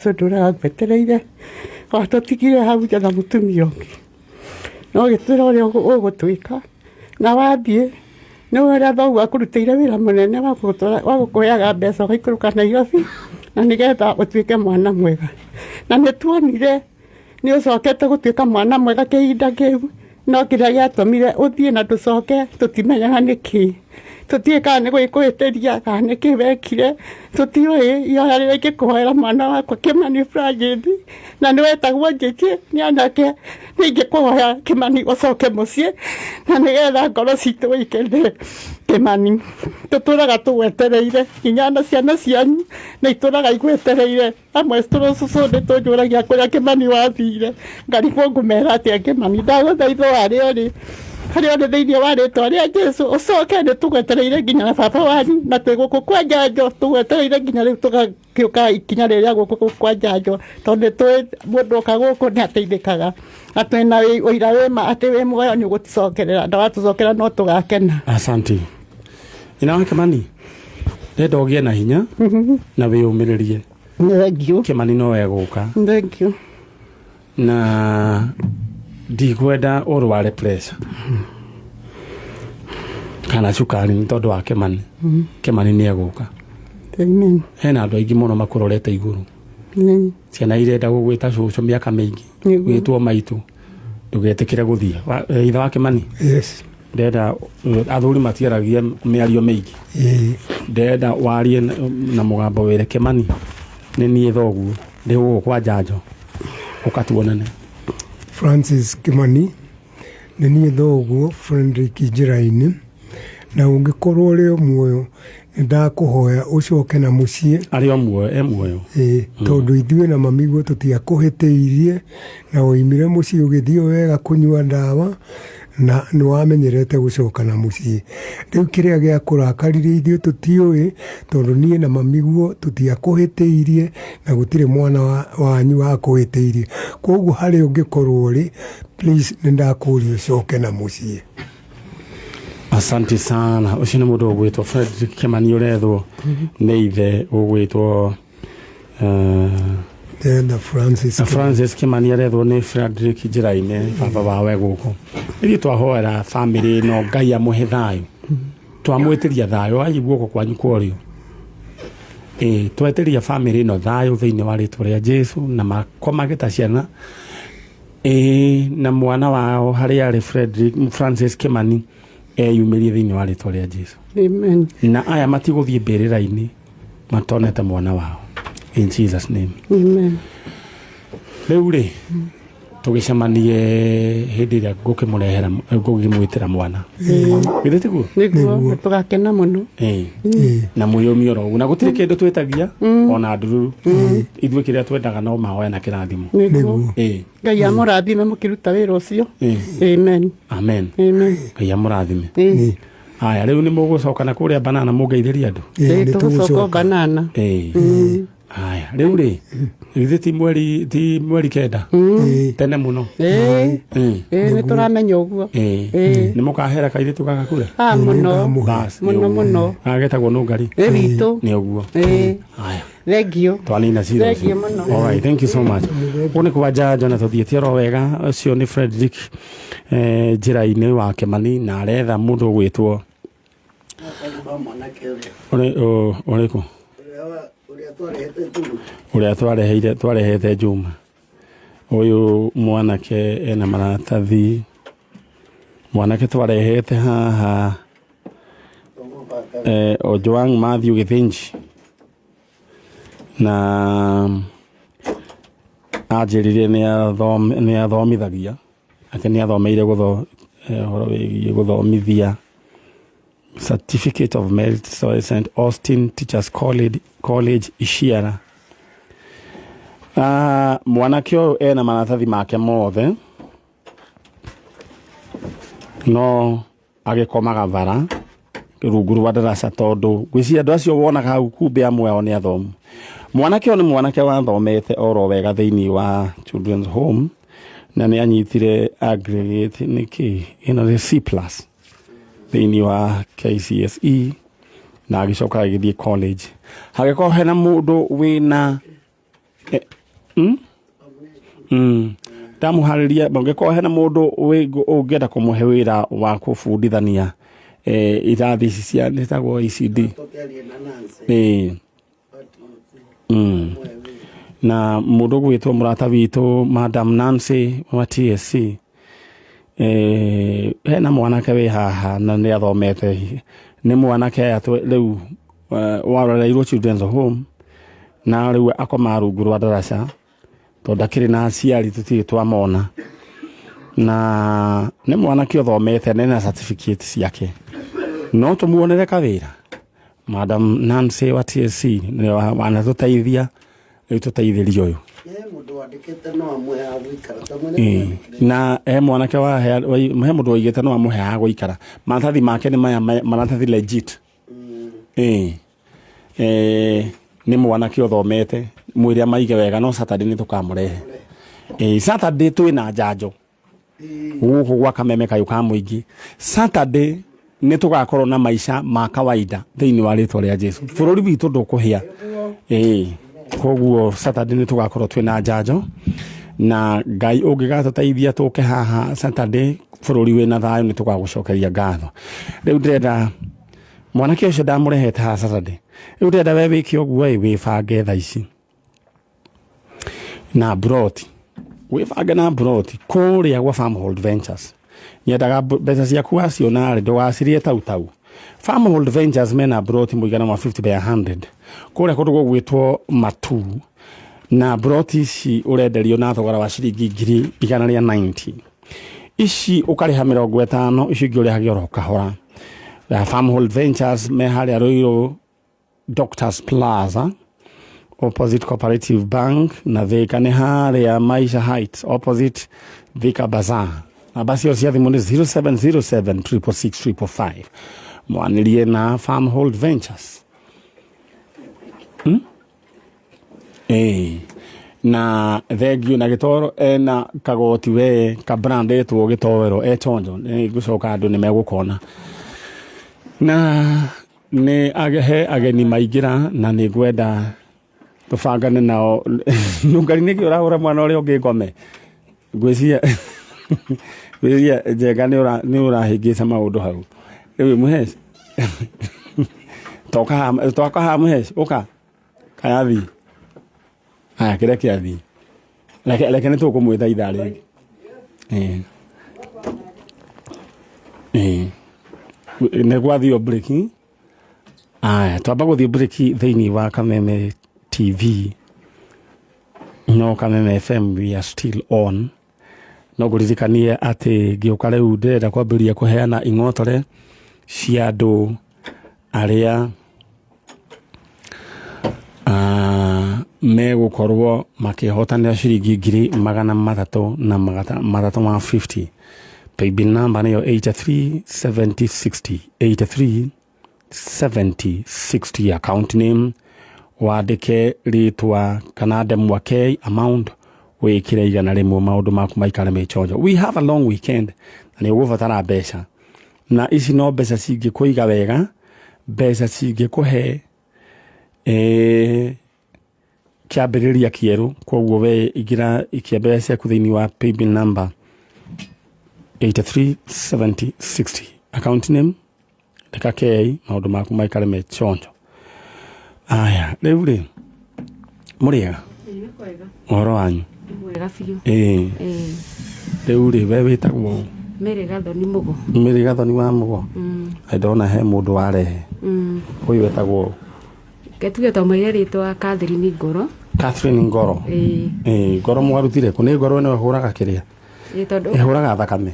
Tũndũraga ngwetereire watũtigire hau nja na mũtumia ũngĩ no gĩtwĩra ũrĩa ũgũtwĩka na wathiĩ nĩ ũrĩa thoguo akũrutĩire wĩra mũnene wa gũkũheaga mbeca ũgaikũrũka Nairobi na nĩgetha ũtuĩke mwana mwega. Na nĩ tuonire nĩ ũcokete gũtuĩka mwana mwega kĩhinda kĩu, no kĩrĩa gĩatũmire ũthiĩ na ndũcoke tũtimenyaga nĩkĩ. Tũtiũĩ kana nĩ gwĩkũhĩtĩria kana nĩkĩ wekire, tũtiũĩ. Ihoya rĩrĩa ingĩkũhoera mwana wakwa Kĩmani Francis, na nĩ wetagwo Njĩkĩ nĩ anake, nĩ ingĩkũhoya Kĩmani ũcoke mũciĩ na nĩgetha ngoro citũ ikene. Kĩmani, tũtũraga tũgwetereire nginya na ciana cianyu nĩ itũraga igwetereire. Amwe tũrũcũcũ nĩ tũnjũragia kũrĩa Kĩmani wathire, ngarigwo ngũmera atĩa Kĩmani, ndagũthaitha o harĩa ũrĩ, harĩa ũrĩ thĩinĩ wa rĩtwa rĩa Jesũ, ũcoke nĩ tũgwetereire nginya na baba wanyu, na twĩ gũkũ kwa njanjo, tũgwetereire nginya rĩu tũgagĩũka ikinya rĩrĩa gũkũ kwa njanjo, tondũ nĩ tũĩ mũndũ oka gũkũ nĩ ateithĩkaga, na twĩna ũira wĩ ma atĩ wĩ muoyo nĩ ũgũtũcokerera, na watũcokerera no tũgakena. Asante. Nyina wa Kĩmani, ndenda ũgĩe na hinya na wĩyũmĩrĩrie. Thank you. Kĩmani no egũka Thank you. Na ndikwenda ũrware pressure kana cukari nĩ tondũ wa Kĩmani. Kĩmani nĩ egũka. Amen. Hena andũ aingĩ mũno makũrorete igũrũ. Ciana irenda gũgwĩta cũcũ mĩaka mĩingĩ. Gwĩtwo maitũ. Ndũgetĩkĩre gũthiĩ. Ithe wa Kĩmani. Yes. Ndenda athuri matiaragia mĩario mĩingĩ. Ndenda warie na mũgambo wĩre Kĩmani nĩ niĩ thoguo ndĩ gũkũ kwa njanjo ũkatuonane. Francis Kĩmani, nĩ niĩ thoguo Fredrick Njĩrainĩ, na ũngĩkorwo ũrĩ o muoyo nĩ ndakũhoya ũcoke na mũciĩ. Arĩ o muoyo, e muoyo. Ĩĩ, tondũ ithuĩ na mamiguo tũtiakũhĩtĩirie, na woimire mũciĩ ũgĩthiĩ o wega kũnyua ndawa, na nĩ wamenyerete gũcoka na mũciĩ. Rĩu kĩrĩa gĩakũrakaririe ithuĩ tũtiũĩ, tondũ niĩ na mamiguo tũtiakũhĩtĩirie, na gũtirĩ mwana wanyu wakũhĩtĩirie. Koguo harĩa ũngĩkorwo ũrĩ, please nĩ ndakũria ũcoke na mũciĩ. Asante sana. Ũcio nĩ mũndũ ũgwĩtwo Fredrick Kĩmani ũrethwo nĩ ithe ũgwĩtwo Ndĩrenda Francis. Na Francis Kĩmani arethwo nĩ Fredrick Njĩra-inĩ baba wawe gũkũ. Ithuĩ twahoera famĩlĩ ĩno Ngai amũhe thayũ. Twamwĩtĩria thayũ ai guoko kwanyu kwa ũrĩo. Ĩĩ twetĩria famĩlĩ ĩno thayũ thĩinĩ wa rĩtwa rĩa Jesu na makomage ta ciana. Ĩĩ na mwana wao harĩa arĩ Fredrick Francis Kĩmani eyumĩrie thĩinĩ wa rĩtwa rĩa Jesu. Amen. Na aya matigũthiĩ mbĩrĩra-inĩ matonete mwana wao in Jesus name. Amen. Rĩu rĩ tũgĩcemanie hĩndĩ ĩrĩa ngũkĩmũrehera ngũkĩmwĩtĩra mwana githĩ tiguo? Nĩguo tũgakena mũno. Ĩĩ. Na mwĩyũmie oro ũguo na gũtirĩ kĩndũ twĩtagia ona ndururu ithuĩ kĩrĩa twendaga no mahoya na kĩrathimo. Nĩguo. Ĩĩ. Ngai amũrathime mũkĩruta wĩra ũcio. Ĩĩ. Amen. Amen. Amen. Ngai amũrathime. Ĩĩ. Aya rĩu nĩ mũgũcoka na kũrĩa banana mũngeithĩrie andũ. Ĩĩ, Ĩĩ, nĩ tũgũcoka tũgũcoka. banana. Ĩĩ. Aya rĩu rĩ githĩ ti mweri 9 Ĩĩ. tene mũno? Ĩĩ. Ĩĩ. Ĩĩ, nĩ tũramenya ũguo. Ĩĩ. Ĩĩ. Nĩ mũkahera kairĩtu gagakura? Ah, mũno. Nĩngamũhe. Bas, nĩ Mũno ũguo. mũno. Agetagwo nũngari. Ĩ witũ. Nĩ ũguo. Ĩĩ. Aya. Thank you. Twanina cira Thank you mũno. All right, thank you so much. Ũguo nĩ kwa njanjo na tũthiĩte oro wega. Ũcio nĩ Frederick njĩra-inĩ wa Kĩmani na aretha mũndũ ũgwĩtwo ũrĩkũ ũrĩa twareheire twarehete Juma. Ũyũ mwanake ena maratathi, mwanake twarehete haha Ojwang Matthew Gĩthĩnji na anjĩrire nĩ athomithagia atĩ nĩ athomeire ũhoro wĩgiĩ gũthomithia, Certificate of Merit, St Austin Teachers College Ishiara. Ah, mwanake ũyũ ena maratathi make mothe no agĩkomaga bara rungu rwa ndaraca tondũ ngwĩciria andũ acio wonaga hau kumbĩ amwe ao nĩ athomu. Mwanake ũyũ nĩ mwanake wathomete oro wega thĩinĩ wa Children's Home na nĩ anyitire aggregate nĩ kĩ ĩno nĩ C+ thĩinĩ wa KCSE na agĩcoka agĩthiĩ college. Hagĩkorwo hena mũndũ wĩna Ndamuharĩria ũngĩkorwo hena mũndũ ũngĩenda kũmũhe wĩra wa kũbundithania irathi ici cia nĩtagwo ECD. Tũkĩarie na Nancy. Na mũndũ ũgwĩtwo mũrata witũ Madam Nancy wa TSC, hena mwanake wĩ haha na nĩ athomete, nĩ mwanake rĩu waroreirwo Children's Home na rĩu akomaga rungu rwa ndaraca tondũ ndakĩrĩ na aciari, tũtirĩ twamona, na nĩ mwanake ũthomete na ena certificate ciake, no tũmuonere kawĩra. Madam Nancy wa TSC nĩ wanatũteithia, rĩu tũteithĩrie ũyũ. He mũndũ wandĩkĩte no amwe ha gũikara ta mwene. Na he mwanake wa he mũndũ waigĩte no amũhe ha gũikara. Maratathi make nĩ maya, maratathi legit. Nĩ mwanake ũthomete, mwĩre amaige wega, no Saturday nĩ tũkamũrehe. Saturday twĩna njanjo gũkũ gwa Kameme Kayũ ka Mũingĩ. Saturday nĩ tũgakorwo na maica ma kawaida thĩinĩ wa rĩtwa rĩa Jesu. Bũrũri witũ ndũkũhĩa. Koguo Saturday nĩ tũgakorwo twĩna njanjo, na Ngai ũngĩgatũteithia tũke haha Saturday bũrũri wĩna thayũ, nĩ tũgagũcokeria ngatho. Rĩu ndĩrenda mwanake ũcio ndamũrehete haha Saturday, rĩu ndĩrenda we wĩke ũguo ĩ, wĩbange thaa ici na broti, wĩbange na broti kũrĩa gwa Farmhold Ventures. Nyendaga mbeca ciaku waciona rĩ, ndũgacirie tau tau. Farmhold Ventures mena broti mũigana wa 50 by 100 kũrĩa kũndũ gũgwĩtwo Matu, na broti ici ũrenderio na thogora wa ciringi 190,000. Ici ũkarĩha 50, icio ingĩ ũrĩhage oro kahora. Na Farmhold Ventures me harĩa Ruiru Doctors Plaza, opposite Cooperative Bank, na Thika nĩ harĩa Maisha Heights, opposite Thika Bazaar. Namba cio cia thimũ nĩ 0707 666 555. Mwanĩrie na Farmhold Ventures. Na thengio na gĩtoro ena kagoti we kabrandĩtwo gĩtowero e chonjo, nĩ ngũcoka andũ nĩ megũkona na nĩ he ageni maingĩra, na nĩ ngwenda tũbangane nao. Nungari nĩkĩ ũrahũra mwana ũrĩa ũngĩ ngome? Ngwĩciria Njenga nĩ ũrahĩngĩca maũndũ hau. Rĩu Mũheci, toka haha, toka haha Mũheci, ũka kayathi aya kĩrĩa kĩathiĩ. Reke nĩ tũkũmwĩta ithaa rĩngĩ. Nĩ gwathio break. Aya, twamba gũthiĩ break thĩinĩ wa Kameme TV, no Kameme FM we are still on. No ngũririkanie atĩ ngĩũka rĩu ndĩrenda kwambĩrĩria kũheana ing'otore cia andũ arĩa megũkorwo makĩhotanĩra ciringi 350,000 ma 50. Paybill number nĩyo 83 70 60, 83 70 60. Account name wandĩke rĩtwa kana ndemwa K, amount wĩkĩre 100, maũndũ maku maikare me chonjo. We have a long weekend na nĩ ũgũbatara mbeca, na ici no mbeca cingĩkũiga wega, mbeca cingĩkũhe kĩambĩrĩria kĩerũ. Koguo we ingĩra ikia mbeca ciaku thĩinĩ wa paybill number 837060, account name reka K, maũndũ maku maikare me chonjo. Aya, rĩu rĩ, mũrĩega? Nĩ kwega. Ũhoro wanyu? Nĩ mwega biũ. Rĩu rĩ, we wĩtagwo ũ? Mary Gathoni Mũgo. Mary Gathoni wa Mũgo. Ndona he mũndũ warehe. Ũyũ wetagwo ũ? Ketuge twamwĩre rĩtwa Catherine Ngoro. Catherine Ngoro. Ĩĩ. Ngoro mwarutire kũ? Nĩ ngoro ĩno ĩhũraga kĩrĩa? Ĩĩ, tondũ Ĩhũraga thakame.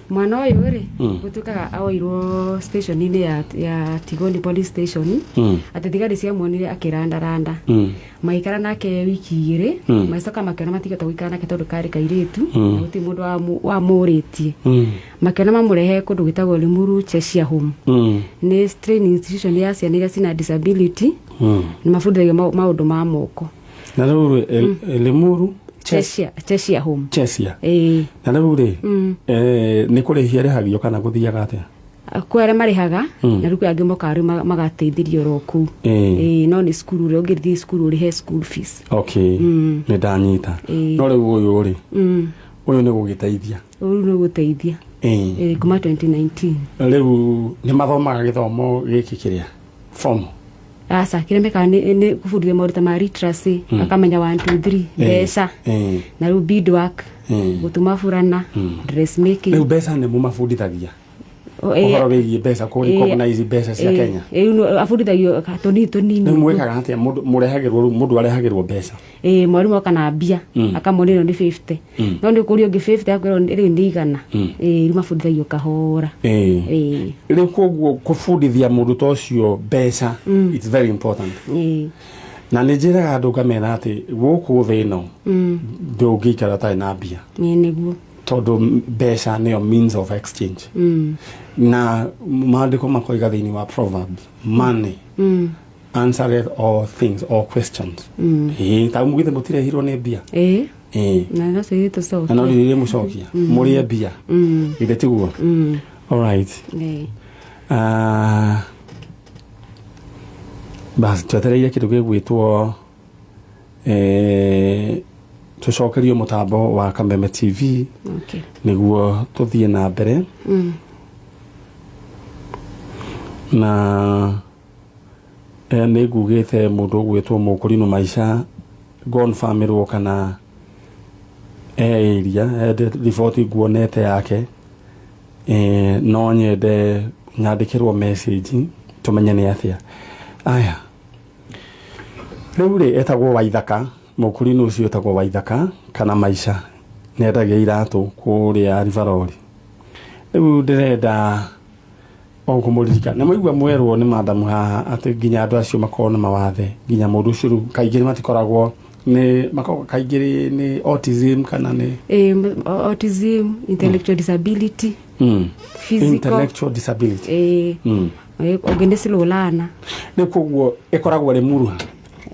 Mwana ũyũ rĩ, gũtuĩkaga aoirwo station-inĩ ya Tigoni police station, atĩ thigari ciamuonire akĩrandaranda, magĩikara nake wiki 2, magĩcoka makĩona matingĩhota gũikara nake tondũ karĩ kairĩtu na gũtirĩ mũndũ wamũrĩtie. Makĩona mamũrehe kũndũ gwĩtagwo Limuru Cheshire Home. Nĩ training institution ya ciana iria cina disability, nĩ mabundithagio maũndũ ma moko. Na rĩu rĩ, Limuru Cheshire Home. Cheshire. Ĩĩ. Na rĩu rĩ, nĩ kũrĩhia rĩhagio kana gũthiaga atĩa? Kwĩ arĩa marĩhaga na rĩu kwĩ angĩ mokaga rĩu magateithĩrio oro kũu. Ĩĩ. Ĩĩ, no nĩ cukuru ũrĩa ũngĩthiĩ cukuru ũrĩhe school fees. Okay, nĩ ndanyita. No rĩu ũyũ rĩ, ũyũ nĩ gũgĩteithia? Rĩu nĩ gũteithia. Ĩĩ, kuma 2019. Rĩu nĩ mathomaga gĩthomo gĩkĩ kĩrĩa form? Aca, kĩrĩa mekaga nĩ kũbundithia maũndũ ta ma literacy, akamenya 1 2 3, mbeca, na rĩu beadwork, gũtuma burana, dressmaking. Rĩu mbeca nĩ mũmabundithagia? O, ĩĩ. Ũhoro wĩgiĩ mbeca, kũ recognize mbeca cia Kenya? Ĩĩ, rĩu abundithagio tũnini tũnini. Rĩu mwĩkaga atĩa? Mũndũ mũrehagĩrwo, rĩu mũndũ arehagĩrwo mbeca? Ĩĩ, mwarimũ oka na mbia akamonia ĩno nĩ 50, no nĩ ũkũria ũngĩ 50 akwĩrwo rĩu nĩ 100. Ĩĩ, rĩu mabundithagio kahora. Ĩĩ. Rĩu koguo kũbundithia mũndũ ta ũcio mbeca, it's very important. Na nĩ njĩraga andũ ngamera atĩ gũkũ thĩ ĩno ndũngĩikara ũtarĩ na mbia. Ĩĩ, nĩguo. Tondũ mbeca nĩyo means of exchange, na maandĩko makoiga thĩinĩ wa Proverbs, "Money answereth all things, all questions." Ĩĩ, ta mugithe mũtirehirwo nĩ mbia? Ĩĩ. Ĩĩ. Na no cio Na no tũcokia. rĩrĩ mũcokia mũrĩe mbia, githĩ tiguo? Alright. Ĩĩ. Ah, bas twetereire kĩndũ gĩgwĩtwo tũcokerio mũtambo wa Kameme TV nĩguo tũthiĩ na mbere. Na nĩ ngugĩte mũndũ ũgwĩtwo Mũkũrinũ Maica ngonbamĩrwo kana e area riboti nguonete yake, no nyende nyandĩkĩrwo message tũmenye nĩ atĩa. Aya, rĩu rĩ, etagwo Waithaka. Mũkũrinũ ũcio etagwo Waithaka kana Maica, nĩendagia iratũ kũrĩa Rivarori. Rĩu ndĩrenda o kũmũririkana, nĩ mwaigua mwerwo nĩ madamu haha atĩ nginya andũ acio makoragwo na mawathe, nginya mũndũ ũcio rĩu kaingĩ matikoragwo nĩ makoragwo kaingĩ nĩ autism kana nĩ Ĩĩ, autism, intellectual disability, physical. Intellectual disability. Ĩĩ. Ĩĩ, ũngĩ nĩ silolana. Nĩ koguo ĩkoragwo ĩrĩ mũruha,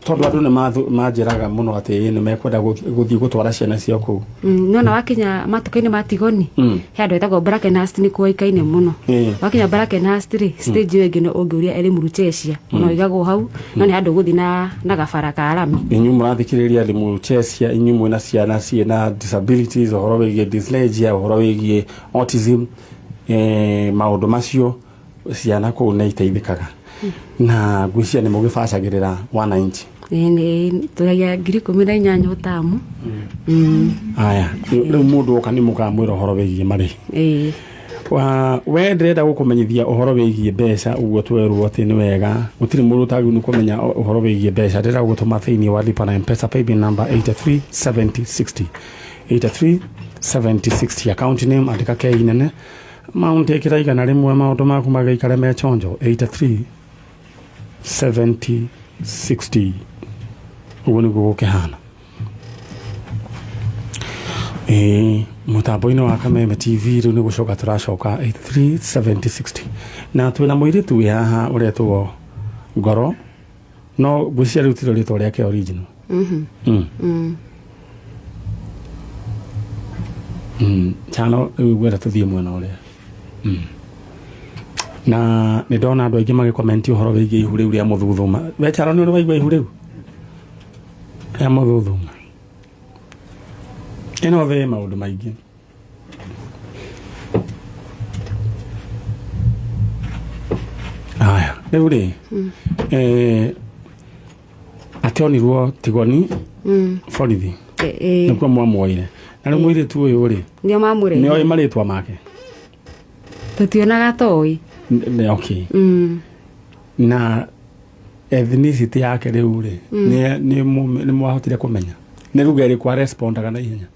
tondũ andũ nĩ manjĩraga mũno atĩ ĩ, nĩ mekwenda gũthiĩ gũtwara ciana ciao kũu. Nona wakinya matuka-inĩ ma Tigoni, he andũ etagwo Brackenhurst, nĩ kũĩkaine mũno. Wakinya Brackenhurst rĩ, stage ĩyo ĩngĩ no ũngĩũria ĩrĩ Muruchesia, ona ĩigagwo hau, no nĩ handũ ũgũthiĩ na gabara ka rami. Inyuĩ mũrathikĩrĩria thimũ Chesia, inyuĩ mwĩna ciana ciĩna disabilities, ũhoro wĩgiĩ dyslexia, ũhoro wĩgiĩ autism, maũndũ macio, ciana kũu nĩ iteithĩkaga na ngwĩciria nĩ mũgĩbacagĩrĩra wananchi. Ĩĩ, tũragia 18,000 ũtamu. Aya, rĩu mũndũ oka nĩ mũkamwĩra ũhoro wĩgiĩ marĩhi? Ĩĩ. We ndĩrenda gũkũmenyithia ũhoro wĩgiĩ mbeca, ũguo twerwo atĩ nĩ wega, gũtirĩ mũndũ ũtagĩrĩirwo nĩ kũmenya ũhoro wĩgiĩ mbeca. Ndĩrenda gũgũtũma thĩinĩ wa Lipa na Mpesa paybill number 837060, 837060. Account name andĩka K nene, amount ĩkĩra 100, maũndũ maku magaikare me chonjo. 837060, ũguo nĩguo gũkĩhana. Ĩĩ, mũtambo-inĩ wa Kameme TV rĩu nĩ gũcoka tũracoka 837060, na twĩna mũirĩtu wĩ haha ũretwo Ngoro, no ngwĩciria rĩu tiro rĩtwa rĩake original. Chano rĩu ngwenda tũthiĩ mwena ũrĩa. Na nĩ ndona andũ aingĩ magĩkomenti ũhoro wĩgiĩ ihu rĩu rĩa mũthuthuma. We Charo, nĩ ũrĩ waigua ihu rĩu rĩa mũthuthuma? Ĩno thĩ ĩ maũndũ maingĩ. Aya, rĩu rĩ, ationirwo Tigoni borithi? Ĩĩ. Nĩkuo mwamuoire, na rĩu mũirĩtu ũyũ rĩ, nĩo mamũrehe. nĩoĩ marĩtwa make? Tũtionaga toĩ. Okay. Na ethnicity yake rĩu rĩ, nĩ mwahotire kũmenya nĩ ruga ĩrĩkũ arespondaga na ihenya?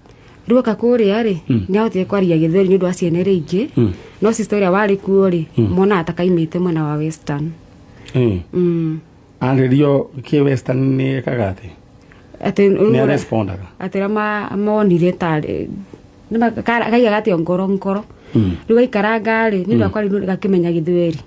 Rĩu oka kũrĩa rĩ, nĩ ahotire kwaria gĩthweri nĩ ũndũ wa ciana iria ingĩ, no sister ũrĩa warĩ kuo rĩ, monaga ta kaimĩte mwena wa western. Arĩrio kĩ western nĩ ekaga atĩ Atĩ nĩ arespondaga? Atĩ ũrĩa monire tarĩ kaigaga atĩ o ngoro ngoro. Rĩu gaikaranga rĩ, nĩ ũndũ wa kwaria gakĩmenya gĩthweri.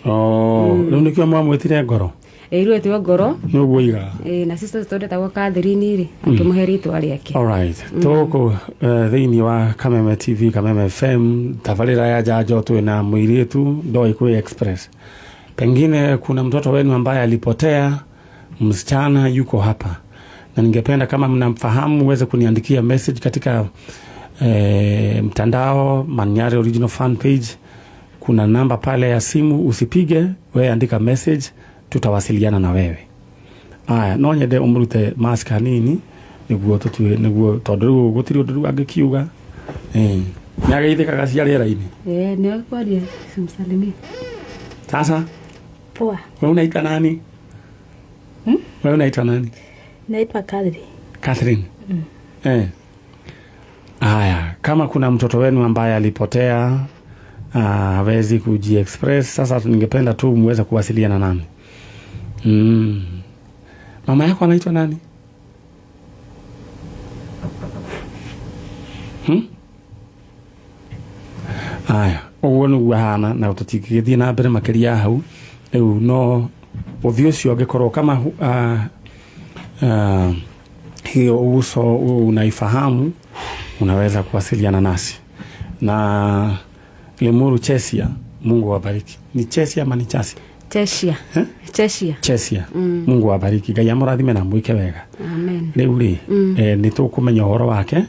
Oh, rĩu nĩkĩo mwamwĩtire Ngoro. Ĩrũ ngoro. Nĩ ũguo igaga. Ĩĩ, na sister tondũ etagwo Catherine rĩ, akĩmũhe rĩtwa rĩake. Alright. Tũgũkũ thĩinĩ wa Kameme TV, Kameme FM, tabarĩra ya Njanjo, twĩna mũirĩtu ndoĩ kwĩ Express. Pengine kuna mtoto wenu ambaye alipotea, msichana yuko hapa, na ningependa kama mnamfahamu uweze kuniandikia message katika mtandao Manyare Original Fan Page. Kuna namba pale ya simu, usipige, wewe andika message, tutawasiliana na wewe. Aya, no nyende umrute mask hanini niguo tutue niguo tondu riu gutiri undu riu angikiuga nĩ ageithĩkaga cia rĩera-inĩ. Eh, nĩ kwaria, simsalimie. Sasa Poa. wewe unaitwa nani? Hmm? Wewe unaitwa nani? Naitwa Kadri. Catherine. Haya, kama kuna mtoto wenu ambaye alipotea, hawezi kujiexpress, sasa ningependa tu muweze kuwasiliana nami. Mama yako anaitwa nani? Hmm? Aya, ũguo nĩguo ahana na tũtingĩgĩthiĩ na mbere makĩria ya hau. Rĩu no ũthiũ ũcio ũngĩkorwo kama hiyo uso unaifahamu, unaweza kuwasiliana nasi. Na Limuru Chesia, Mungu awabariki. Ni Chesia ama ni Chasi? Cheshire. Eh? Cheshire. Chesia. Mungu awabariki. Ngai amũrathime na mwĩke wega. Amen. Rĩu rĩ, nĩ tũkũmenya ũhoro wake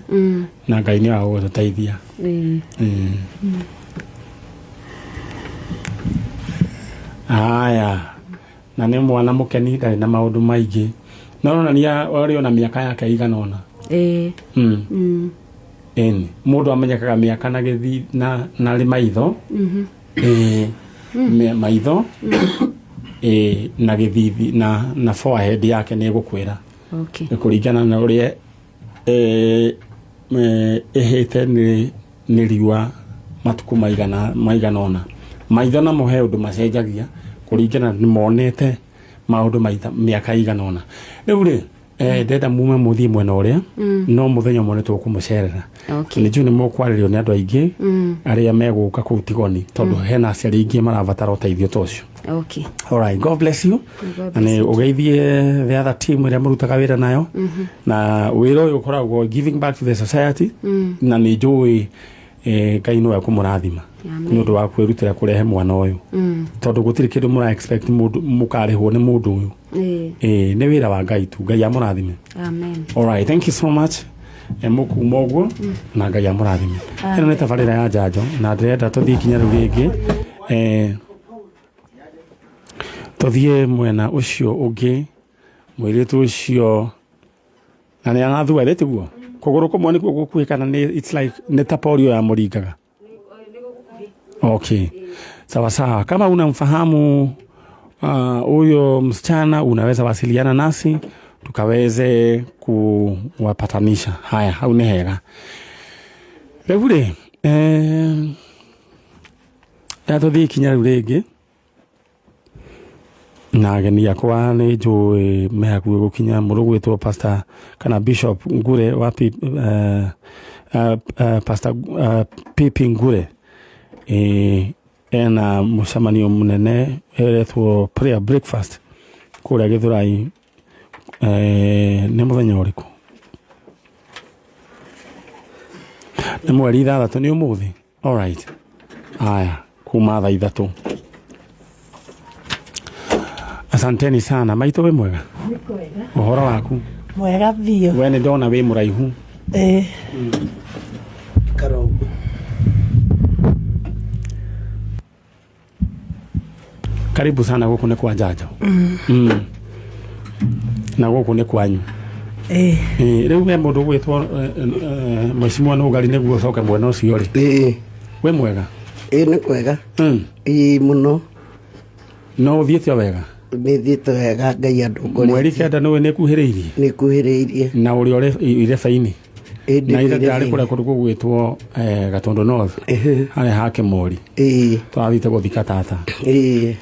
na Ngai nĩ wa gũtũteithia. Aya, na nĩ mwana mũkeni, ndarĩ na maũndũ maingĩ, no ronania ũrĩ ona mĩaka yake igana ũna. Ĩni mũndũ amenyekaga mĩaka na gĩthi na rĩ maitho. Ĩĩ, maitho ĩĩ, na gĩthithi na forehead yake nĩ ĩgũkwĩra. Nĩ kũringana na ũrĩa ĩhĩte nĩ riũa matukũ maigana ũna. Maitho namo he ũndũ macenjagia kũringana nĩ monete maũndũ maita mĩaka igana ũna. Rĩu rĩ, ndenda mume mũthiĩ mwena ũrĩa, no mũthenya ũmwe nĩ tũkũmũcerera. Nĩ njũĩ nĩ mũkwarĩrio nĩ andũ aingĩ arĩa megũka kũu Tigoni, tondũ hena aciari aingĩ marabatara ũteithio ta ũcio. All right, God bless you. God Na nĩ ũgeithie the other team ĩrĩa mũrutaga wĩra nayo, na wĩra ũyũ ũkoragwo giving back to the society, na nĩ njũĩ Ngai no ekũmũrathima Amen. nĩ ũndũ wa kwĩrutĩra kũrehe mwana ũyũ, tondũ gũtirĩ kĩndũ mũra expect mũndũ mũkarĩhwo nĩ mũndũ ũyũ. Nĩ wĩra wa Ngai tu. Ngai amũrathime. Amen. All right, thank you so much. Mũkuma ũguo na Ngai amũrathime. Ĩno nĩ tabarĩra ya Njanjo na ndĩrenda tũthiĩ kinya rĩu rĩngĩ, tũthiĩ mwena ũcio ũngĩ. Mũirĩtu ũcio na nĩ arathua rĩ, tiguo kũgũrũ kũmwe nĩkuo gũkuhĩ kana nĩ it's like nĩ ta polio ya mũringaga? Okay, sawa sawa. Kama unamfahamu huyo msichana, unaweza wasiliana nasi tukaweze kuwapatanisha. Haya, hau nĩ hega. Rĩu rĩ, tũthiĩ ikinya rĩu rĩngĩ na ageni akwa. Nĩ njũĩ me hakuhĩ gũkinya, mũndũ gwĩtwo Pastor kana Bishop Ngure wa P, Pastor PP Ngure, ena mũcemanio mũnene eretwo prayer breakfast kũrĩa Gĩthũrai. Nĩ mũthenya ũrĩkũ? Nĩ mweri 6, nĩ ũmũthĩ. Alright, haya, kuma thaa 3. Asanteni sana. Maitũ, wĩ mwega? Ũhoro waku? Mwega biũ. We nĩ ndona wĩ mũraihu. Ĩĩ. Karongo. Karibu sana, gũkũ nĩ kwa Njanjo. Na gũkũ nĩ kwanyu? Ĩĩ. Rĩu he mũndũ gwĩtwo Mheshimiwa Nũngari, nĩguo ũcoke mwena ũcio rĩ. Ĩĩ. Wĩ mwega? Ĩĩ, nĩ kwega. Ĩĩ, mũno. No ũthiĩte o wega? Nĩ thiĩte wega, Ngai andũngoretie. Mweri 9 nĩwe nĩ kuhĩrĩirie. Nĩ kuhĩrĩirie. Na ũrĩa ũrĩ ireba-inĩ. Ĩĩ, Na ira ndĩ ndarĩ kũrĩa kũndũ gũgwĩtwo Gatũndũ North, harĩa ha Kĩmori. Tũrathiĩte gũthika tata.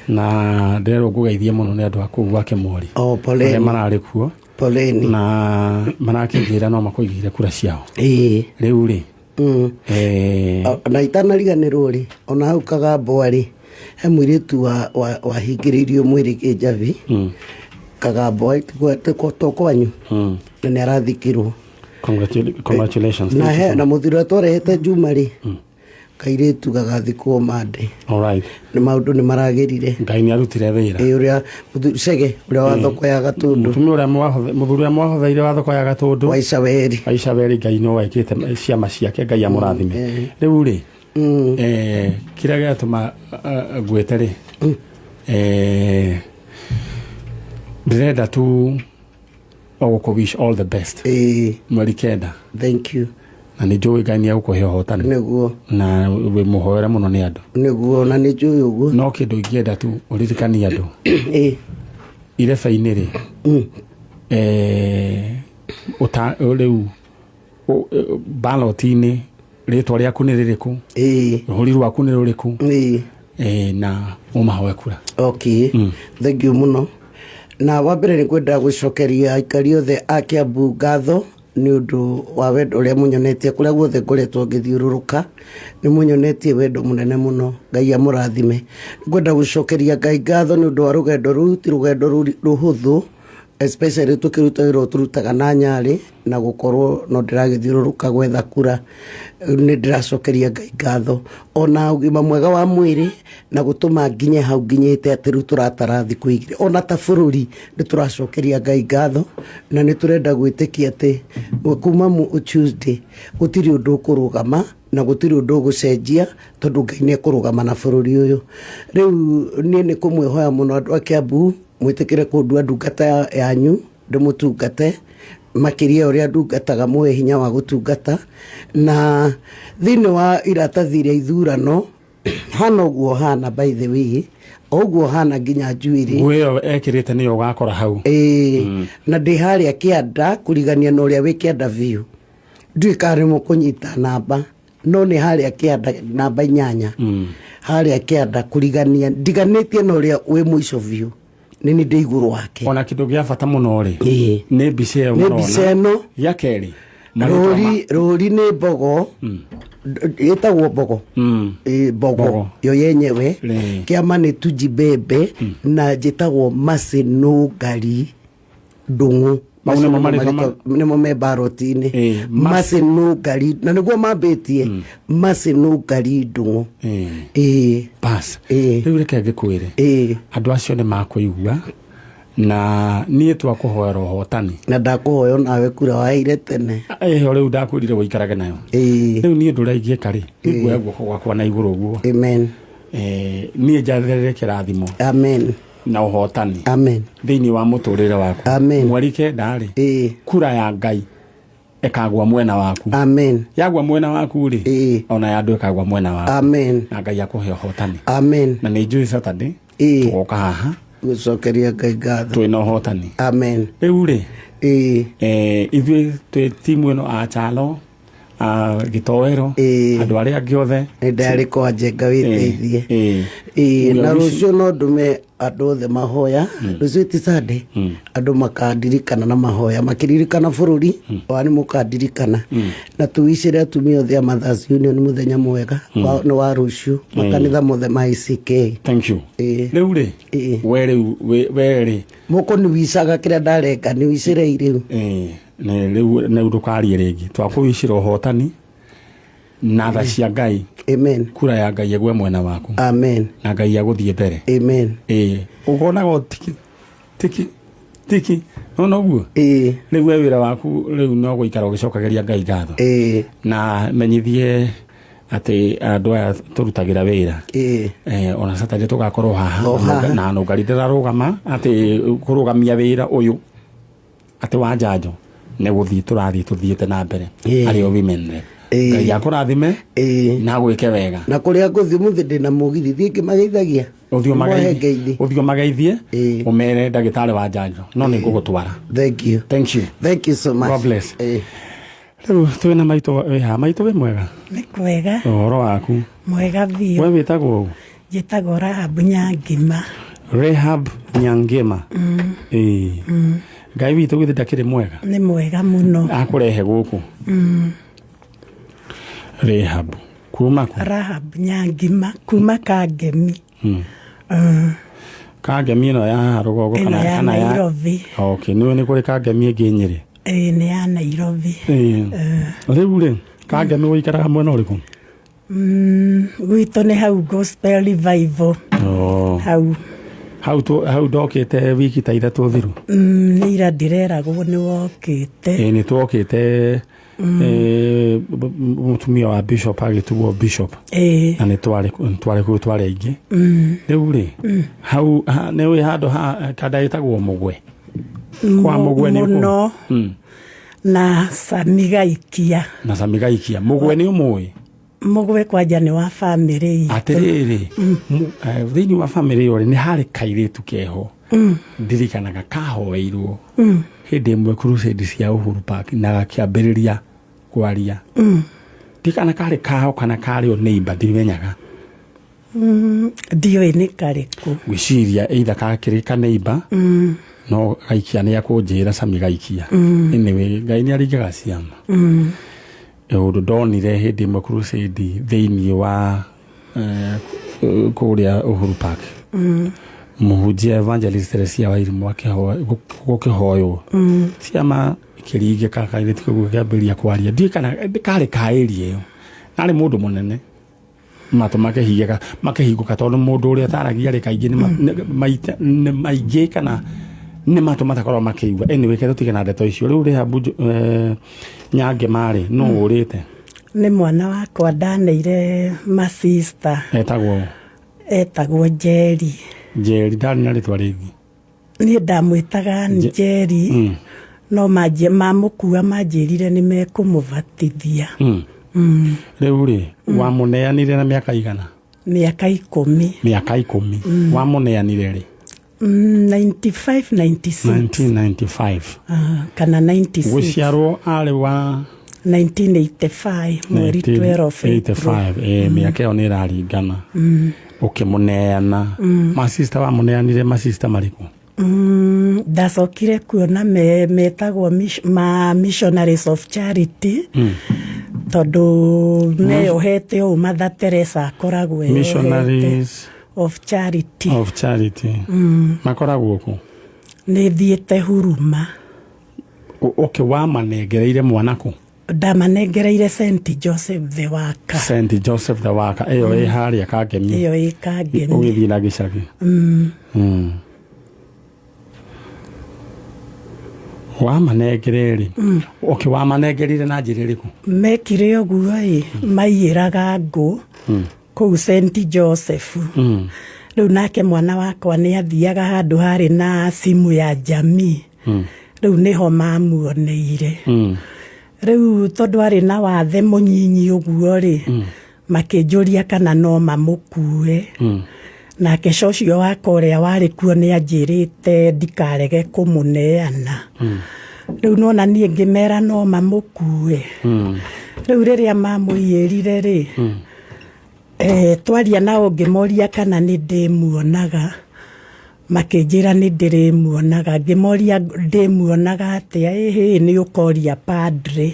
Na ndĩrerwo ngũgeithie mũno nĩ andũ a kũu gwa Kĩmori O arĩa poleni. mararĩ kuo. Poleni. Na marakĩnjĩra no makũigĩire kura ciao. Rĩu rĩ, Na itanariganĩrwo rĩ, ona hau Kagambwa rĩ. He mũirĩtu wahingĩrĩirio mwĩrĩ kĩnjabi Kagambo to kwanyu, na nĩ arathikirwo. Congratulations. Na Thank you he so na much. mũthuri ũrĩa twarehete Juma rĩ, kairĩtu gagathikwo mande. All right. Nĩ maũndũ nĩ maragĩrire. Ngai nĩ arutire wĩra. Ĩ, ũrĩa Cege ũrĩa wa thoko ya Gatũndũ. Mũtumia ũrĩa mũthuri ũrĩa mwahotheire wa thoko ya Gatũndũ. Wa Icaweri. Wa Icaweri, Ngai no ekĩte ciama ciake, Ngai amũrathime. Rĩu rĩ, kĩrĩa gĩatũma ngwĩte rĩ, ndĩrenda tu o gũkũ wish all the best mweri 9. Thank you. Na nĩ njũĩ Ngai nĩ egũkũhe ũhotani. Nĩguo. Na wĩ mũhoere mũno nĩ andũ. Nĩguo, na nĩ njũĩ ũguo. No kĩndũ ingĩenda tu ũririkanie andũ, irebe-inĩ rĩ, rĩu ballot-inĩ rĩtwa rĩaku nĩ rĩrĩkũ, rũhũri rwaku nĩ rũrĩkũ, na ũmahoe kura. Okay, thank you mũno. Na wa mbere nĩ kwenda gũcokeria aikari othe a Kiambu ngatho nĩ ũndũ wa wendo ũrĩa mũnyonetie kũrĩa guothe ngoretwo ngĩthiũrũrũka. Nĩ mũnyonetie wendo mũnene mũno, Ngai amũrathime. Nĩ ngwenda gũcokeria Ngai ngatho nĩ ũndũ wa rũgendo rũu, ti rũgendo rũhũthũ, especially tũkĩruta wĩra ũyũ tũrutaga na Nyarĩ, na gũkorwo no ndĩragĩthiũrũrũka gwetha kura. Nĩ ndĩracokeria Ngai ngatho ona ũgima mwega wa mwĩrĩ na gũtũma nginye hau nginyĩte atĩ rĩu tũratara thikũ 2. Ona ta bũrũri nĩ tũracokeria Ngai ngatho, na nĩ tũrenda gwĩtĩkia atĩ kuma Tuesday gũtirĩ ũndũ ũkũrũgama na gũtirĩ ũndũ ũgũcenjia, tondũ Ngai nĩ ekũrũgama na bũrũri ũyũ. Rĩu niĩ nĩ kũmwĩhoya mũno andũ a Kiambu mwĩtĩkĩre kũndua ndungata yanyu, ndĩmũtungate makĩria ũrĩa ndungataga, mũhe hinya wa gũtungata. Na thĩinĩ wa iratathi rĩa ithurano hana ũguo hana, by the way, ũguo hana nginya njuĩrĩ. Nguo ĩyo ekĩrĩte nĩyo ũgakora hau. Ĩĩ, na ndĩ harĩa kĩanda kũrigania na ũrĩa wĩ kĩanda biũ, ndiũĩ kana nĩ mũkũnyita namba, no nĩ harĩa kĩanda namba 8, harĩa kĩanda kũrigania ndiganĩtie na ũrĩa wĩ mũico biũ, nĩ nĩ ndĩ igũrũ wake. Ona kĩndũ gĩa bata mũno rĩ, nĩ mbica ĩyo Nĩ mũrona. mbica ĩno. Gĩa kerĩ, Rũri nĩ mbogo, ĩtagwo mbogo. Ĩ, mbogo. Mbogo. Yo yenyewe. Rĩ. Kĩama nĩ Tujibebe, na njĩtagwo Macinũngari Ndũng'ũ. Mau nĩmo marĩtwa Nĩmo me baroti-inĩ. Ĩ, Macinũngari, na nĩguo mambĩtie Macinũngari Ndũng'ũ. Ĩ. Bas. Ĩ. Rĩu reke ngĩkwĩre, Ĩ. andũ acio nĩ makũigua, na niĩ twakũhoera ũhotani. Na ndakũhoya onawe kura waheire tene. Ĩyo rĩu ndakwĩrire ũikarage nayo. Rĩu niĩ ũndũ ũrĩa ingĩka rĩ, nĩ nguoya guoko gwakwa na igũrũ ũguo. Amen. Niĩ njathĩrĩre kĩrathimo. Amen. Na ũhotani. Amen. Thĩinĩ wa mũtũrĩre waku. Amen. Mweri 9 rĩ, kura ya Ngai ĩkagwa mwena waku. Amen. Yagwa mwena waku rĩ, ona ya andũ ĩkagwa mwena waku. Amen. Na Ngai akũhe ũhotani. Amen. Na nĩ njũĩ Saturday tũgoka haha gũcokeria Ngai ngatho twĩna ũhotani. Amen. Rĩu rĩ, ithuĩ twĩ timu ĩno a Chalo, a Gĩtoero, andũ arĩa angĩ othe. Nĩ ndarĩ kwa Njenga wĩteithie. Ĩ, na rũciũ no ndume andũ othe mahoya. Rũciũ ti Sunday, andũ makandirikana na mahoya makĩririkana bũrũri wa nĩ mũkandirikana, na tuwicĩre atumia othe a Mothers Union mũthenya mwega nĩ wa rũciũ, makanitha mothe ma ICK. Thank you. Rĩu rĩ, we rĩu we rĩ, mũkũ nĩ wicaga kĩrĩa ndarenga nĩ wicĩre rĩu. Nĩ rĩu nĩ ndũkarie rĩngĩ, twakũwicĩra ũhotani na tha cia Ngai. Amen. Kura ya Ngai ĩgwe mwena waku. Amen. Na Ngai agũthiĩ mbere. Amen. Ĩ, ũkonaga o tiki tiki tiki nona ũguo. Rĩu we wĩra waku rĩu no gũikara ũgĩcokagĩria Ngai ngatho. Na menyithie atĩ andũ aya tũrutagĩra wĩra, ona Saturday tũgakorwo haha. O haha. Na nũngari ndĩrarũgama atĩ kũrũgamia wĩra ũyũ atĩ wa njanjo nĩ gũthiĩ tũrathiĩ tũthiĩte na mbere arĩ o women rep. Ngai akũrathime na gwĩke wega. Na kũrĩa ngũthiĩ mũthĩ ndĩna mũgithi, thiĩ ngĩmageithagia. Ũthiĩ Mũhe ngeithi. ũthiĩ ũmageithie, ũmere ndagĩtarĩ wa njanjo no nĩ ngũgũtwara. Thank you. Thank you. Thank you so much. God bless. Rĩu twĩna maitũ wĩ haha. Maitũ, wĩ mwega? Nĩ kwega. Ũhoro waku? Mwega biũ. We wĩtagwo ũ? Njĩtagwo Rahabu Nyangima. Rehab Nyangema. Ĩĩ, Ngai witũ githĩ ndakĩrĩ mwega? Nĩ mwega mũno. Akũrehe gũkũ. Rehab kuma kũ? Rahab Nyangima kuma Kangemi. Kangemi ĩno ya haha rũgongo Ĩno kana ya kana ya Nairobi. Okay, nĩũĩ nĩ kũrĩ kangemi ĩngĩ Nyĩrĩ? Ĩĩ, nĩ ya Nairobi. Ĩĩ. Rĩu rĩ, kangemi ũikaraga mwena ũrĩkũ? Gwitũ nĩ hau Gospel Revival. Oh. Hau. Hau hau ndokĩte wiki ta ithatũ thiru. Nĩ ira ndĩreragwo nĩ wokĩte. Ĩĩ, nĩ twokĩte, mũtumia wa bishop agĩtuo bishop. Ĩĩ. Na nĩ twarĩ kũu, twarĩ aingĩ. Rĩu rĩ, hau nĩ ũĩ handũ ha kanda ĩtagwo Mũgwe? Kwa Mũgwe nĩ kũ? Mũno. Na Sami Gaikia. Na Sami Gaikia. Mũgwe nĩ ũmũĩ? Mũgwe kwanja nĩ wa bamĩrĩ itũ. Atĩrĩrĩ, thĩinĩ wa bamĩrĩ ĩyo rĩ, nĩ harĩ kairĩtu keho ndirikanaga kahoeirwo hĩndĩ ĩmwe crusade cia Uhuru Park na gakĩambĩrĩria kwaria. Ndikana karĩ kaho kana karĩ o neighbor, ndimenyaga. Ndiũĩ nĩ karĩkũ. Gwĩciria either kakĩrĩ ka neighbor, no Gaikia nĩ akũnjĩra, Sami Gaikia. Anyway, Ngai nĩ aringaga ciama. Ũndũ ndonire hĩndĩ ĩmwe crusade thĩinĩ wa kũrĩa Uhuru Park, mũhunjia evangelist Teresia Wairimu gũkĩhoywo, ciama ikĩringĩka, kairĩtu kau gakĩambĩrĩria kwaria. Ndiũĩ kana karĩ ka area ĩyo, narĩ mũndũ mũnene, matũ makĩhingĩka, makĩhingũka, tondũ mũndũ ũrĩa ũtaragia rĩ, kaingĩ nĩ maingĩ kana nĩ matũ matakoragwo makĩigua. Anyway, ke tũtige na ndeto icio. Rĩu rĩ habu Nyangema rĩ, nũ ũrĩte? Nĩ mwana wakwa ndaneire masista. Etagwo? Etagwo Njeri. Njeri, ndarĩ na rĩtwa rĩngĩ? Niĩ ndamwĩtaga Njeri, no mamũkua manjĩrire nĩ mekũmũbatithia. Rĩu rĩ, wamũneanire na mĩaka igana? Mĩaka 10. Mĩaka 10. Wamũneanire rĩ? 95, 96. 1995. Ah, kana 96. Gũciarwo arĩ wa? 1985, mweri 12 April. 1985. Mĩaka ĩyo nĩ ĩraringana. Ũkĩmũneana masista, wamũneanire masista marĩkũ? Ndacokire kuona metagwo ma Missionaries of Charity, tondũ meyohete ũũ Mother Teresa akoragwo eyohete. Missionaries of Charity. Of Charity makoragwo kũ? Nĩ thiĩte Huruma. Okay, wamanengereire mwana kũ? Ndamanengereire St Joseph the Worker. St Joseph the Worker, ĩyo ĩ harĩa Kangemi? Ĩyo ĩ Kangemi. Ũgĩthiĩ na gĩcagi. Wamanengere rĩ? Okay, wamanengerire na njĩra ĩrĩkũ? Mekire ũguo ĩ, maiyĩraga ngũ kũu St Joseph. Rĩu nake mwana wakwa nĩ athiaga handũ harĩ na simu ya jamii. Rĩu nĩho mamuoneire. Rĩu tondũ arĩ na wathe mũnyinyi ũguo rĩ, makĩnjũria kana no mamũkue. Nake cocio wakwa ũrĩa warĩ kuo nĩ anjĩrĩte ndikarege kũmũneana. Rĩu nona niĩ ngĩmera no mamũkue. Rĩu rĩrĩa mamũiyĩrire rĩ, twaria nao, ngĩmoria kana nĩ ndĩmuonaga, makĩnjĩra nĩ ndĩrĩmuonaga. Ngĩmoria ndĩmuonaga atĩa? Ĩhĩ, nĩ ũkoria padre.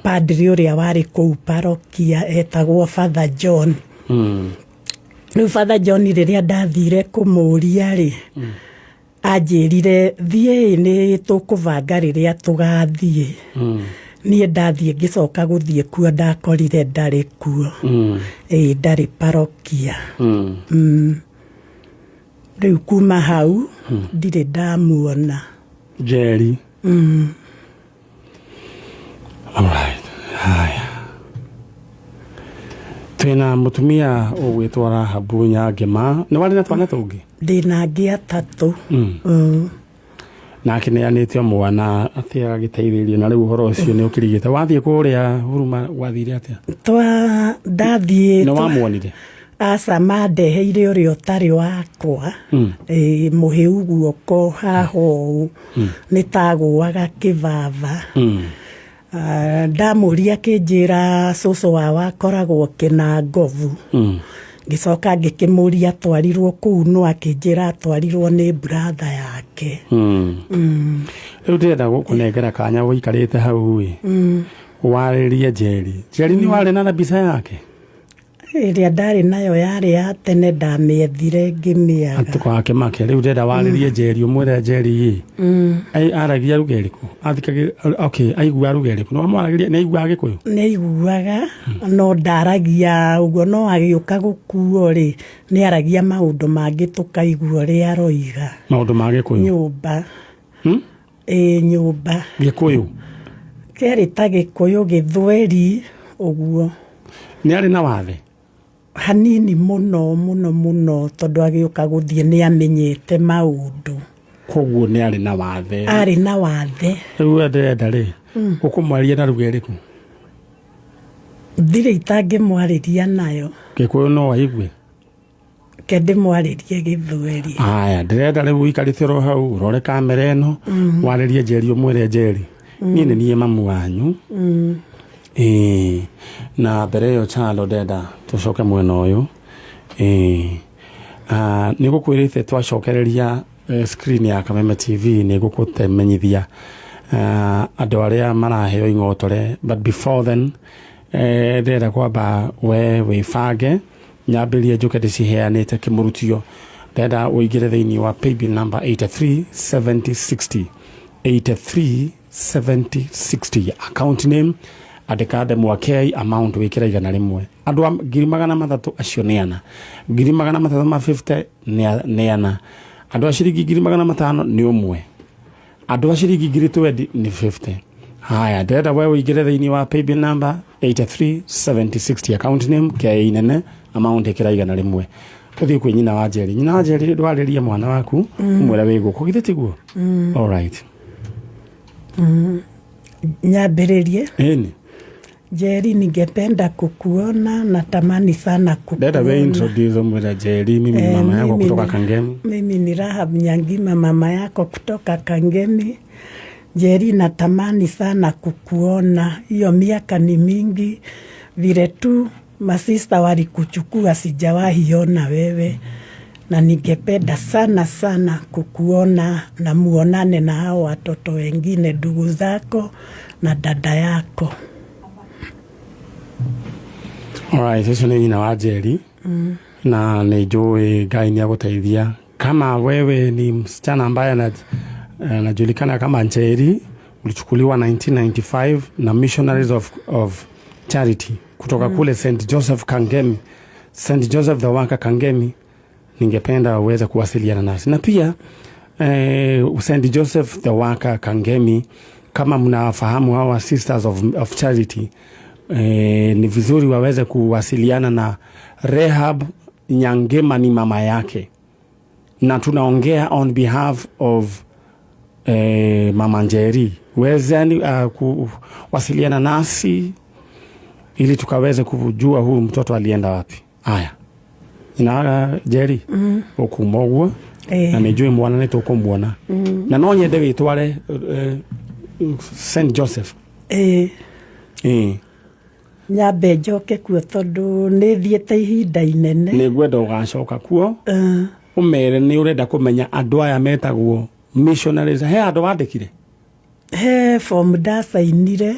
Padre ũrĩa warĩ kũu parokia etagwo Father John. Rĩu Father John, rĩrĩa ndathire kũmũria rĩ, anjĩrire thiĩi, nĩ tũkũbanga rĩrĩa tũgathiĩ. Niĩ ndathiĩ, ngĩcoka gũthiĩ kuo, ndakorire ndarĩ kuo. Ĩĩ, ndarĩ parokia. Rĩu kuma hau ndirĩ ndamuona. Njeri. Alright. Haya, twĩna mũtumia ũgwĩtwo Rahabu Nyangema. Nĩ warĩ na twana tũngĩ? Ndĩna angĩ atatũ. Nake nĩ mwana atĩ agagĩteithĩrĩrio, na rĩu ũhoro ũcio nĩ ũkĩrigĩte. Wathiĩ kũrĩa Huruma gwathire atĩa? Twa ndathiĩ Nĩ wamuonire? Aca, mandeheire ũrĩa ũtarĩ wakwa. Ĩ, mũhĩu guoko haha ũũ, nĩ tagũaga kĩbaba. Ah, ndamũria akĩnjĩra cũcũ wao akoragwo Kĩnangobu. Ngĩcoka ngĩkĩmũria atwarirwo kũu no, akĩnjĩra atwarirwo nĩ brother yake. Rĩu ndĩrenda gũkũnengera kanya ũikarĩte hau ĩ, warĩrie Njeri. Njeri nĩ warĩ na mbica yake? Ĩrĩa ndarĩ nayo yarĩ ya tene, ndamĩethire ngĩmĩaga. Atukake make rĩu ndĩrenda warĩrie Njeri, ũmwĩre Njeri ĩ aragia ruga ĩrĩkũ athikagĩ. Okay, aigua ruga ĩrĩkũ? Nĩ wamwaragĩria? Nĩ aiguaga Gĩkũyũ? Nĩ aiguaga, no ndaragia ũguo. No agĩũka gũkuo rĩ, nĩ aragia maũndũ mangĩ tũkaigua ũrĩa aroiga. Maũndũ ma Gĩkũyũ? Nyũmba. Hmm? Ĩ, nyũmba. Gĩkũyũ? Kĩarĩ ta Gĩkũyũ Gĩthweri ũguo. Nĩ arĩ na wathe? Hanini mũno mũno mũno, tondũ agĩũka gũthiĩ nĩ amenyete maũndũ. Koguo nĩ arĩ na wathe? Arĩ na wathe. Rĩu we ndĩrenda rĩ, ũkũmwaria na ruga ĩrĩkũ? Ndirĩ itangĩmwarĩria nayo. Gĩkũyũ no aigue? Ke ndĩmwarĩrie Gĩthweri. Aya, ndĩrenda rĩu ũikarĩte oro hau, ũrore kamera ĩno, warĩrie Njeri, ũmwĩre, "Njeri, niĩ nĩ niĩ mamu wanyu." Ĩĩ, na mbere ĩyo Chalo, ndenda tũcoke mwena ũyũ. Ĩĩ, nĩ gũkwĩrĩte twacokereria screen ya Kameme TV nĩ gũkũtemenyithia andũ arĩa maraheo ing'otore. But before then, ndĩrenda kwamba we wĩbange, nyambĩrie njũke ndĩciheanĩte kĩmũrutio. Ndĩrenda ũingĩre thĩinĩ wa paybill number 837060, 837060, account name andĩka Ndemwa K, amount wĩkĩra 100. Andũ a 300,000 acio nĩ ana, 350,000 nĩ ana, andũ a ciringi 500,000 nĩ ũmwe, andũ a ciringi 20,000 nĩ 50. Haya, ndĩrenda we ũingĩre thĩinĩ wa paybill number 837060, account name K nene, amount ĩkĩra 100. Tũthiĩ kwĩ nyina wa Njeri. Nyina wa Njeri, ndwarĩrie mwana waku, ũmwĩre wĩ gũkũ, githĩ tiguo? All right. Nyambĩrĩrie? Ĩni. Njeri, ningependa kukuona, natamani sana Ndenda we kukuona. introduce, ũmwĩre, "Njeri, mimi ni mama yako mimi kutoka Kangemi." Mimi ni Rahab Nyangima, mama yako kutoka Kangemi. Njeri, natamani sana kukuona. Hiyo miaka ni mingi, vile tu masista walikuchukua sijawahi ona wewe, na ningependa sana sana kukuona na muonane na hao watoto wengine, ndugu zako na dada yako. Alright, ũcio nĩ nyina wa Njeri na nĩ njũĩ Ngai nĩ agũteithia. Kama wewe ni msichana ambaye anajulikana kama Njeri, ulichukuliwa 1995 na Missionaries of Charity kutoka kule St Joseph Kangemi, St Joseph the Worker Kangemi, ningependa uweze kuwasiliana nasi. Na pia St Joseph the Worker Kangemi, kama mnafahamu hawa Sisters of Charity, ni vizuri waweze kuwasiliana na Rehab Nyangema, ni mama yake, na tunaongea on behalf of mama Njeri. Wezeni kuwasiliana nasi ili tukaweze kujua huyu mtoto alienda wapi. Aya, ina Njeri ukuma ũguo na nĩ njũĩ mwana nĩ tũkũmuona, na no nyende wĩtware St Joseph. Ĩĩ. Nyambe njoke kuo tondũ nĩ thiĩte ihinda inene. Nĩ ngwenda ũgacoka kuo, ũmere nĩ ũrenda kũmenya andũ aya metagwo missionaries. He andũ wandĩkire? He form ndacainire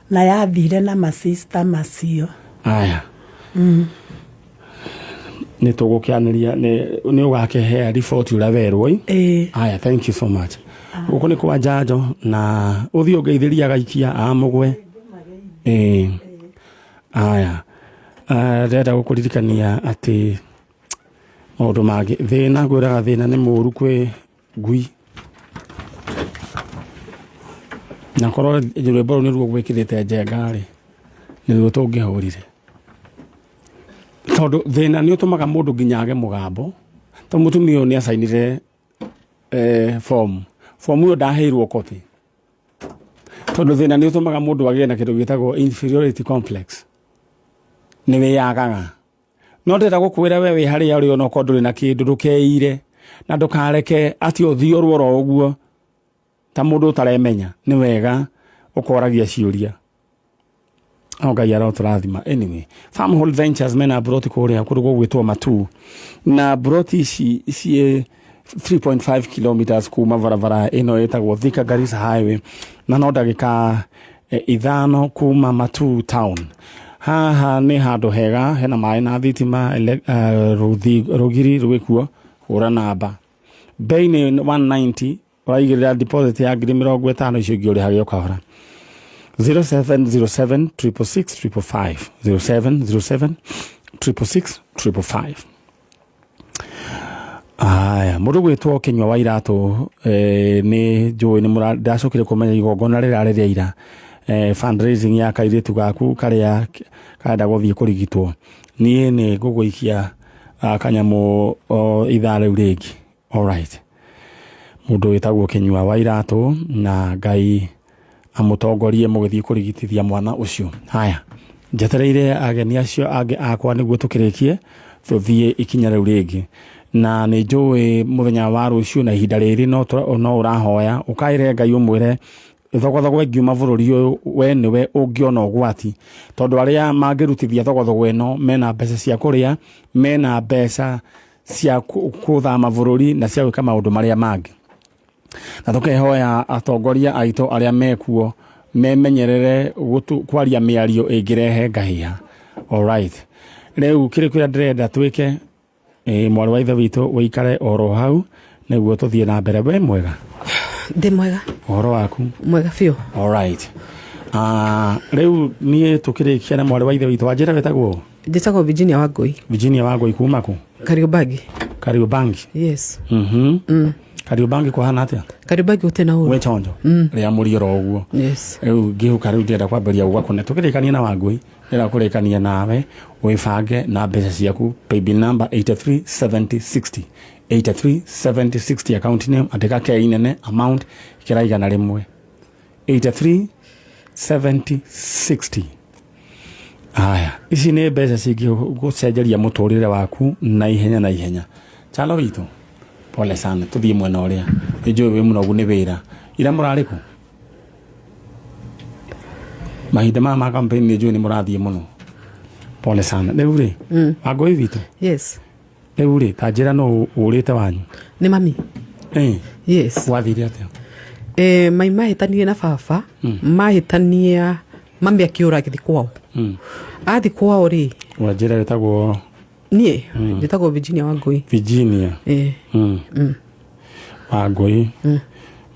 na yathire na masista macio. Aya, nĩ tũgũkĩanĩria, nĩ ũgakĩhea riboti ũrĩa werwo ĩ. Aya, thank you so much. Gũkũ nĩ kwa njanjo, na ũthiĩ ũngeithĩria gaikia a mũgwe. Ĩĩ, aya. Ah, ndĩrenda gũkũririkania atĩ maũndũ mangĩ thĩna ngwĩraga, thĩna nĩ mũũru kwĩ ngui, na korwo rwĩmbo rũu nĩruo gwĩkĩrĩte njenga rĩ, nĩruo tũngĩhũrire, tondũ thĩna nĩ ũtũmaga mũndũ nginya age mũgambo. To mũtumia ũyũ nĩ acainire form ĩyo, ndaheirwo kopi, tondũ thĩna nĩ ũtũmaga mũndũ agĩe na kĩndũ gĩtagwo inferiority complex, nĩ wĩyagaga. No ndĩrenda gũkwĩra we wĩ harĩa ũrĩ, onokorwo ndũrĩ na kĩndũ, ndũkeire na ndũkareke atĩ ũthiũrwo oro ũguo ta mũndũ ũtaremenya. Nĩ wega ũkoragia ciũria. O Ngai arotũrathima. Anyway, Farmhold Ventures mena broti kũrĩa kũndũ gũgwĩtwo Matu, na broti ici ciĩ 3.5 kilometers kuma barabara ĩno ĩtagwo Thika Garissa Highway, na no ndagĩka 5 kuma Matu town. Haha nĩ handũ hega, hena maĩ na thitima, rũgiri rwĩkuo. Hũra namba, bei nĩ 190, ũraigĩrĩra deposit ya 50,000, icio ingĩ ũrĩhage o kahora. 0707 666 555, 0707 666 555. Aya, mũndũ gwĩtwo Kĩnyua wa Iratũ, nĩ njũĩ nĩ ndacokire kũmenya igongona rĩrarĩ rĩa ira, fundraising ya kairĩtu gaku karĩa karenda gũthiĩ kũrigitwo. Niĩ nĩ ngũgũikia kanyamũ o ithaa rĩu rĩngĩ. Alright, mũndũ wĩtagwo Kĩnyua wa Iratũ, na Ngai amũtongorie mũgĩthiĩ kũrigitithia mwana ũcio. Haya, njetereire ageni acio angĩ akwa nĩguo tũkĩrĩkie tũthiĩ ikinya rĩu rĩngĩ. Na nĩ njũĩ mũthenya wa rũciũ na ihinda rĩrĩ no ũrahoya ũkaĩre Ngai, ũmwĩre thogothogo ĩngiuma bũrũri ũyũ, we nĩwe ũngĩona ũgwati, tondũ arĩa mangĩrutithia thogothogo ĩno mena mbeca cia kũrĩa, mena mbeca cia kũthama bũrũri na cia gwĩka maũndũ marĩa mangĩ. Na tũkehoya atongoria aitũ arĩa mekuo memenyerere kwaria mĩario ĩngĩrehe ngahĩha. Alright, rĩu kĩrĩ kĩrĩa ndĩrenda twĩke, mwarĩ wa ithe witũ, ũikare oro hau nĩguo tũthiĩ na mbere. We mwega? Ndĩ mwega. Ũhoro waku? Mwega biũ. Alright, rĩu niĩ tũkĩrĩkia na mwarĩ wa ithe witũ, wanjĩra wĩtagwo? Njĩtagwo Virginia Wangũi. Virginia Wangũi, kuma kũ? Kariobangi. Kariobangi? Yes. Kariobangi kũhana atĩa? Kariobangi gũtirĩ na ũru. Wĩ chonjo rĩa mũrioro ũguo? Yes. Rĩu ngĩũka, rĩu ndĩrenda kwambĩrĩria gwakũ nĩ tũkĩrĩkania na Wangũi, ndĩrenda kũrĩkania nawe wĩbange na mbeca ciaku. Paybill number 837060, 837060, account name andĩka K nene, amount ĩkĩra 100, 837060. Aya, ici nĩ mbeca cingĩgũcenjeria mũtũrĩre waku na ihenya na ihenya. Chalo witũ, pole sana. Tũthiĩ mwena ũrĩa nĩ njũĩ wĩ mũnogu nĩ wĩra. Ira mũrarĩ kũ? Mahinda maya ma campaign nĩ njũĩ nĩ mũrathiĩ mũno. Pole sana. Rĩu rĩ, Wangũi witũ? Yes. Rĩu rĩ, ta njĩra, no ũrĩte wanyu? Nĩ mami. Yes. Gwathire atĩa? Mai mahĩtanirie na baba, mahĩtania, mami akĩũra agĩthiĩ kwao. Athiĩ kwao rĩ, Wanjĩra wĩtagwo? Niĩ njĩtagwo Virginia Wangũi. Virginia. Eh. Wangũi.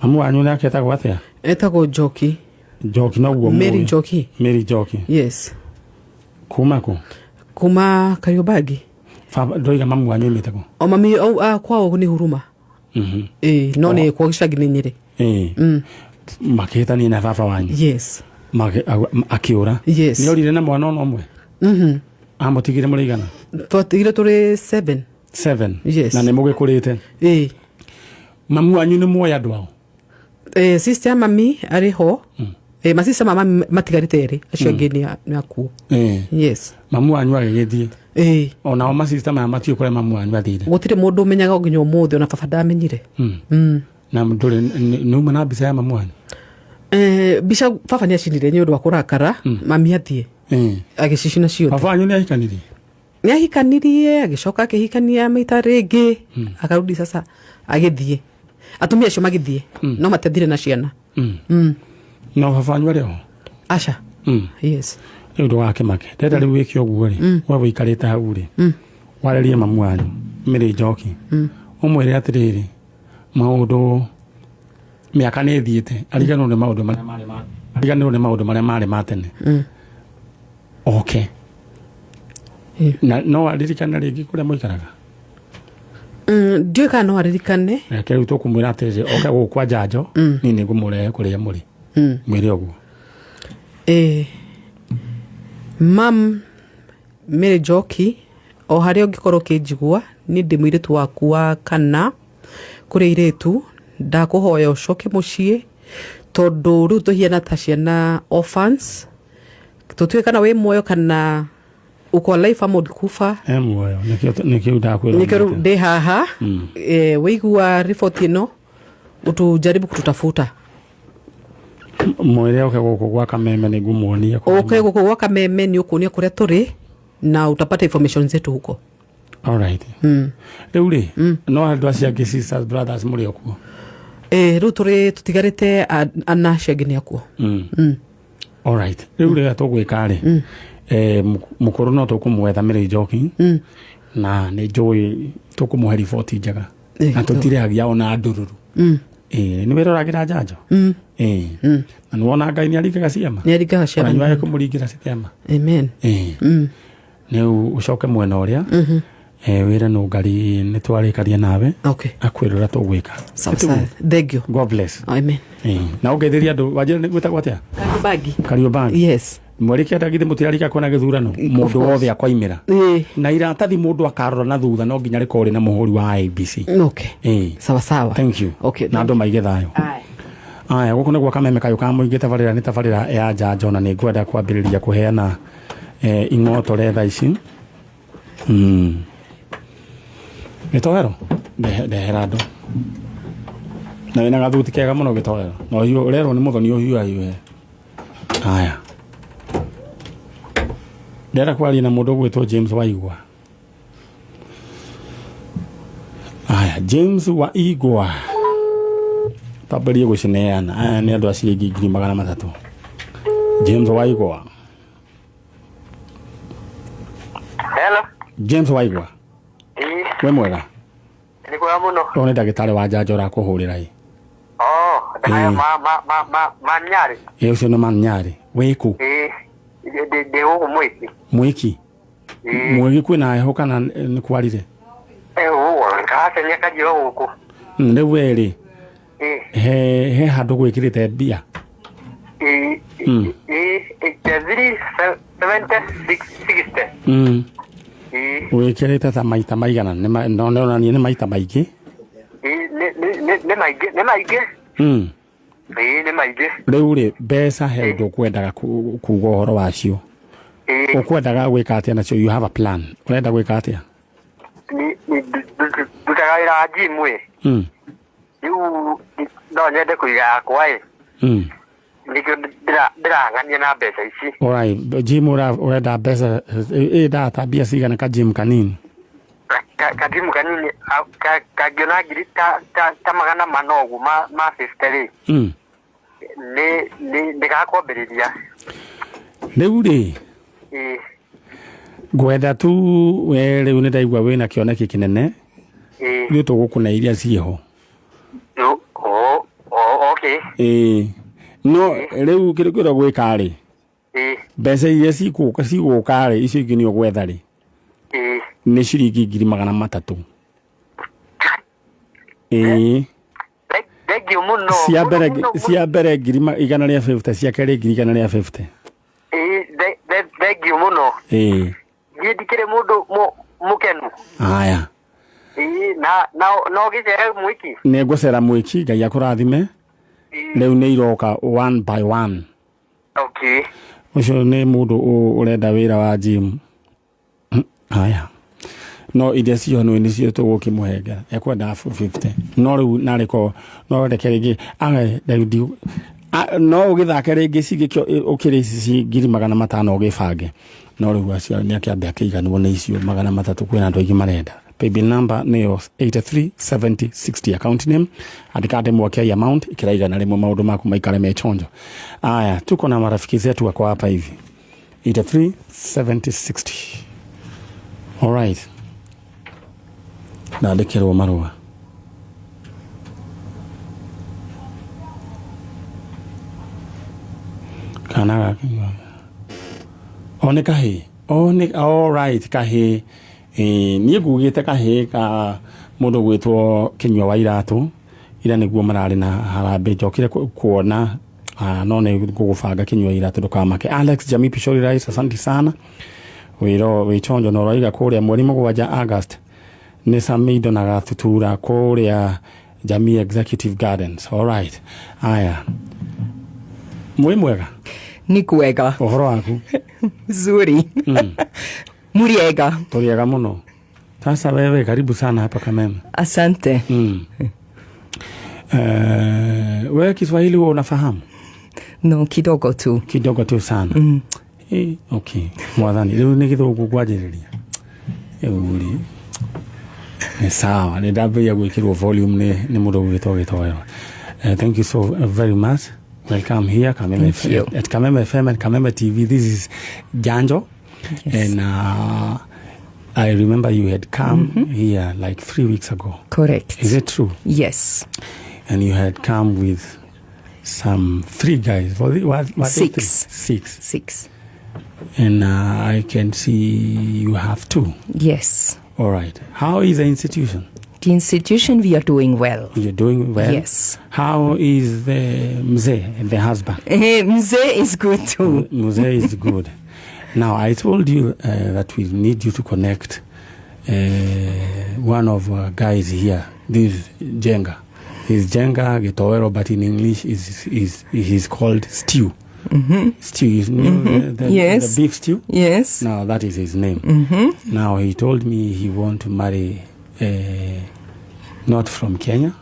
Mamu wanyu nake etagwo atĩa? Etagwo Njoki. Njoki noguo? Mary Mũĩ. Njoki. Mary Njoki. Yes. Kuma kũ? Kuma Kariobangi. Baba ndoiga, mamu wanyu oimĩte kũ? O mami kwao nĩ Huruma. No nĩ kwao gĩcagi nĩ Nyĩrĩ. Makĩhĩtania na baba wanyu? Yes. Akĩũra? Yes. Nĩ orire na mwana ona ũmwe? Mhm. Amũtigire mũrĩ igana? Twatigire tũrĩ seven. Seven? Yes. Na nĩ mũgĩkũrĩte? Ĩĩ. Mamu wanyu nĩ muoya andũ ao? Sister ya mami arĩ ho. Masista ma mami matigarĩte erĩ, acio angĩ nĩ akuo. Yes. Mamu wanyu agĩgĩthiĩ? Ĩĩ. Onao masista maya matiũĩ kũrĩa mamu wanyu athire? Gũtirĩ mũndũ ũmenyaga nginya ũmũthĩ, ona baba ndamenyire. Na ndũrĩ nĩ uma na mbica ya mamu wanyu? Mbica baba nĩ acinire nĩ ũndũ wa kũrakara mami athiĩ, agĩcicina ciothe. Baba wanyu nĩ ahikanirie? Nĩ ahikanirie, agĩcoka akĩhikania maita rĩngĩ, akarudi sasa agĩthiĩ, atumia acio magĩthiĩ, no matiathire na ciana. No baba wanyu arĩ ho? Aca. Yes. Rĩu ndũgakĩmake, ndenda rĩu wĩke ũguo rĩ, we wĩikarĩte hau rĩ, warĩrie mamu wanyu Mary Njoki, ũmwĩre atĩrĩrĩ, maũndũ mĩaka nĩ ĩthiĩte, ariganĩrwo nĩ maũndũ marĩa marĩ ma ariganĩrwo nĩ maũndũ marĩa marĩ ma tene, oke. Na no aririkane rĩngĩ kũrĩa mũikaraga? Ndiũĩ kana no aririkane. Reke rĩu tũkũmwĩra atĩrĩrĩ, oke gũkũ kwa njanjo, niĩ nĩ ngũmũrehe kũrĩa mũrĩ. Mwĩre ũguo. Mam Mary Njoki, o harĩa ũngĩkorwo ũkĩnjigua, niĩ ndĩ mũirĩtu waku wa kana kũrĩ airĩtu. Ndakũhoya ũcoke mũciĩ, tondũ rĩu tũhiana ta ciana orphans. Tũtiũĩ kana wĩ muoyo kana uko alive ama ulikufa. E muoyo, nĩkĩo ndakwĩra. Nĩkĩo rĩu ndĩ haha. Wĩigua riboti ĩno, utujaribu kututafuta. Mwĩre oke gũkũ gwa Kameme, nĩ ngũmuonia kũrĩa. Ũke gũkũ gwa Kameme, nĩ ũkuonia kũrĩa tũrĩ na utapata information zetu huko. Alright. Rĩu rĩ, no andũ acio angĩ, sisters, brothers, mũrĩ o kuo? Rĩu tũrĩ tũtigarĩte ana, acio angĩ nĩ akuo. Alright, rĩu rĩrĩa tũgwĩka rĩ, Mũkũrũ no tũkũmwetha Mary Njoki na nĩ njũĩ tũkũmũhe riboti njega na tũtirĩhagia ona ndururu. Ĩĩ, nĩ wĩroragĩra njanjo. Ĩĩ, na nĩ wona Ngai nĩ aringaga ciama. Nĩ aringaga ciama. Ona nyuaga kũmũringĩra ciama. Amen. Ĩĩ, rĩu ũcoke mwena ũrĩa wĩre nũ ngari nĩ twarĩkaria nawe. Okay. Akwĩra ũrĩa tũgwĩka. Sawa sawa. Thank you. God bless. Amen. Ĩĩ, na ũngeithĩria andũ wanjĩra nĩ gwĩtagwo atĩa? Kariobangi. Kariobangi. Yes. Mweri kenda githĩ mũtirarika kuona gĩthurano mũndũ course. wothe akoimĩra Ĩĩ. na iratathi mũndũ akarora na thutha no nginya rĩkorwo rĩ na mũhũri wa IEBC. Okay. Ĩĩ. Sawa sawa. Thank you. Okay. Na andũ maige thayũ. Aye. Aya, gũkũ nĩ gwa Kameme kayũ ka mũingĩ, tabarĩra nĩ tabarĩra ya njanjo na nĩ ngwenda kwambĩrĩria kũheana ing'otore thaa ici. Gĩtoero ndehera andũ na wĩna gathuti kega mũno gĩtoero na ũhiũ ũrerwo nĩ mũthoni ũhiũhahiũhe. Aya, ndĩrenda kwaria na mũndũ ũgwĩtwo James Waigwa. Aya, James Waigwa, twambĩrĩrie gũcineana. Aya nĩ andũ a ciringi 300,000. James Waigwa. Hello. James Waigwa. Ĩĩ. Wĩ mwega? Nĩ kwega mũno. Ũyũ nĩ ndagĩtarĩ wa njanjo ũrakũhũrĩra ĩ. Oh, ndaya Ĩĩ. ma Nyarĩ. Ĩ, ũcio nĩ man Nyarĩ. Wĩ kũ? Ĩĩ. Ndĩ gũkũ Mwĩki. Mwĩki? Ĩĩ. Mwĩki kwĩna heho kana nĩ kwarire? Ũguo ngacenia kanjĩra gũkũ. Rĩu we rĩ, Ĩĩ. he handũ gwĩkĩrĩte mbia? Ĩĩ. Ĩĩ, 376 60. Ĩĩ. Wĩkĩrĩte ta maita maigana? No nĩonanie nĩ maita maingĩ. Ĩĩ, nĩ maingĩ, nĩ maingĩ. Ĩĩ, nĩ maingĩ. Rĩu rĩ, mbeca he ũndũ ũkwendaga kuga ũhoro wacio. Ĩĩ. Ũkwendaga gwĩka atĩa nacio? You have a plan, ũrenda gwĩka atĩa? Ndutaga wĩra wa gym ĩ. Rĩu no nyende kũiga yakwa ĩ. Nĩkĩo ndĩrang'ania na mbeca ici. Alright, gym ũrenda mbeca ĩ ta mbia cigana ka gym kanini? Kadimu kanini kangĩona ngiri ta 400 ũguo ma 50 rĩ, nĩ gakwambĩrĩria. Rĩu rĩ, Ĩĩ. ngwenda tu we rĩu nĩ ndaigua wĩna kĩoneki kĩnene. Ĩĩ. Ithuĩ tũgũkũne iria ciĩho. Oh, okay. Ĩĩ, no rĩu kĩndũ kĩrĩa ũgwĩka rĩ, Ĩĩ. mbeca iria cigũka rĩ, icio ingĩ nĩ ũgwetha rĩ, Ĩĩ. nĩ ciringi 300,000. Ĩĩ. Thank you mũno. Cia mbere Mũno, mũno. cia mbere 150,000, cia kerĩ 150,000. Ĩĩ, thank you mũno. Ĩĩ. Niĩ ndikĩrĩ mũndũ mũkenu. Aya. Ĩĩ, na ũgĩcere Mwĩki. Nĩ ngũcera Mwĩki, Ngai akũrathime. Rĩu nĩ iroka one by one. Okay. Ũcio nĩ mũndũ ũrenda wĩra wa gym. Aya, no iria cio nĩ nĩcio tũgũkĩmũhengera, ekwendaga 450, no rĩu narĩko no reke rĩngĩ no ũgĩthake rĩngĩ cingĩkio ũkĩrĩ ici ci 500,000 ũgĩbange, no rĩu acio nĩ akĩambe akĩiganwo nĩ icio 300, kwĩna andũ aingĩ marenda. Paybill number nĩyo 837060, account name andĩka ndemwa kia amount ikĩra 100, maũndũ maku maikare me chonjo. Aya, tuko na marafiki zetu wako hapa hivi. 837060. Alright, ndandĩkĩrwo marũa. Kana gaka o nĩ kahĩĩ, o nĩ alright kahĩĩ. Ĩĩ, niĩ ngugĩte kahĩĩ ka mũndũ gwĩtwo Kĩnyua wa Iratũ ira nĩguo mararĩ na harambĩ njokire kuona no nĩ ngũgũbanga Kĩnyua Iratũ, ndũkamake. Alex Jamii Pishori Rice, asante sana, wĩro wĩchonjo na ũroiga kũrĩa mweri 7 August nĩ Samido na Gatutura kũrĩa Jamii Executive Gardens. Alright, aya, mwĩ mwega? Nĩ kwega. Ũhoro waku? Zuri. Muriega. Tũrĩega mũno. Sasa wewe karibu sana hapa Kameme. Asante. Wewe Kiswahili wewe unafahamu? No, kidogo tu. Kidogo tu sana. Okay. Mwathani, rĩu nĩ gĩthũngũ kwanjĩrĩria. Rĩu rĩ, nĩ sawa, nĩ ndambĩrĩria gwĩkĩrwo volume nĩ mũndũ ũgwĩtwo Gĩtoero. Thank you so very much. Welcome here Kameme Thank you. at Kameme FM and Kameme TV. This is Janjo. Yes. And I remember you had come here like 3 weeks ago. Correct. Is it true? Yes. And you had come with some three guys. Were they three? Six. Six. Six. And I can see you have two. Yes. All right. How is the institution? The institution, we are doing well. You're doing well? Yes. How is the mzee, the husband? Mzee is good too. Mzee is good. Now, I told you that we need you to connect one of our guys here, this Jenga. He's Jenga Gitowero, but in English is he's called Stew. Mm-hmm. Stew, you know, Yes. the beef stew? Yes. Now, that is his name. Mm-hmm. Now, he told me he want to marry not from Kenya,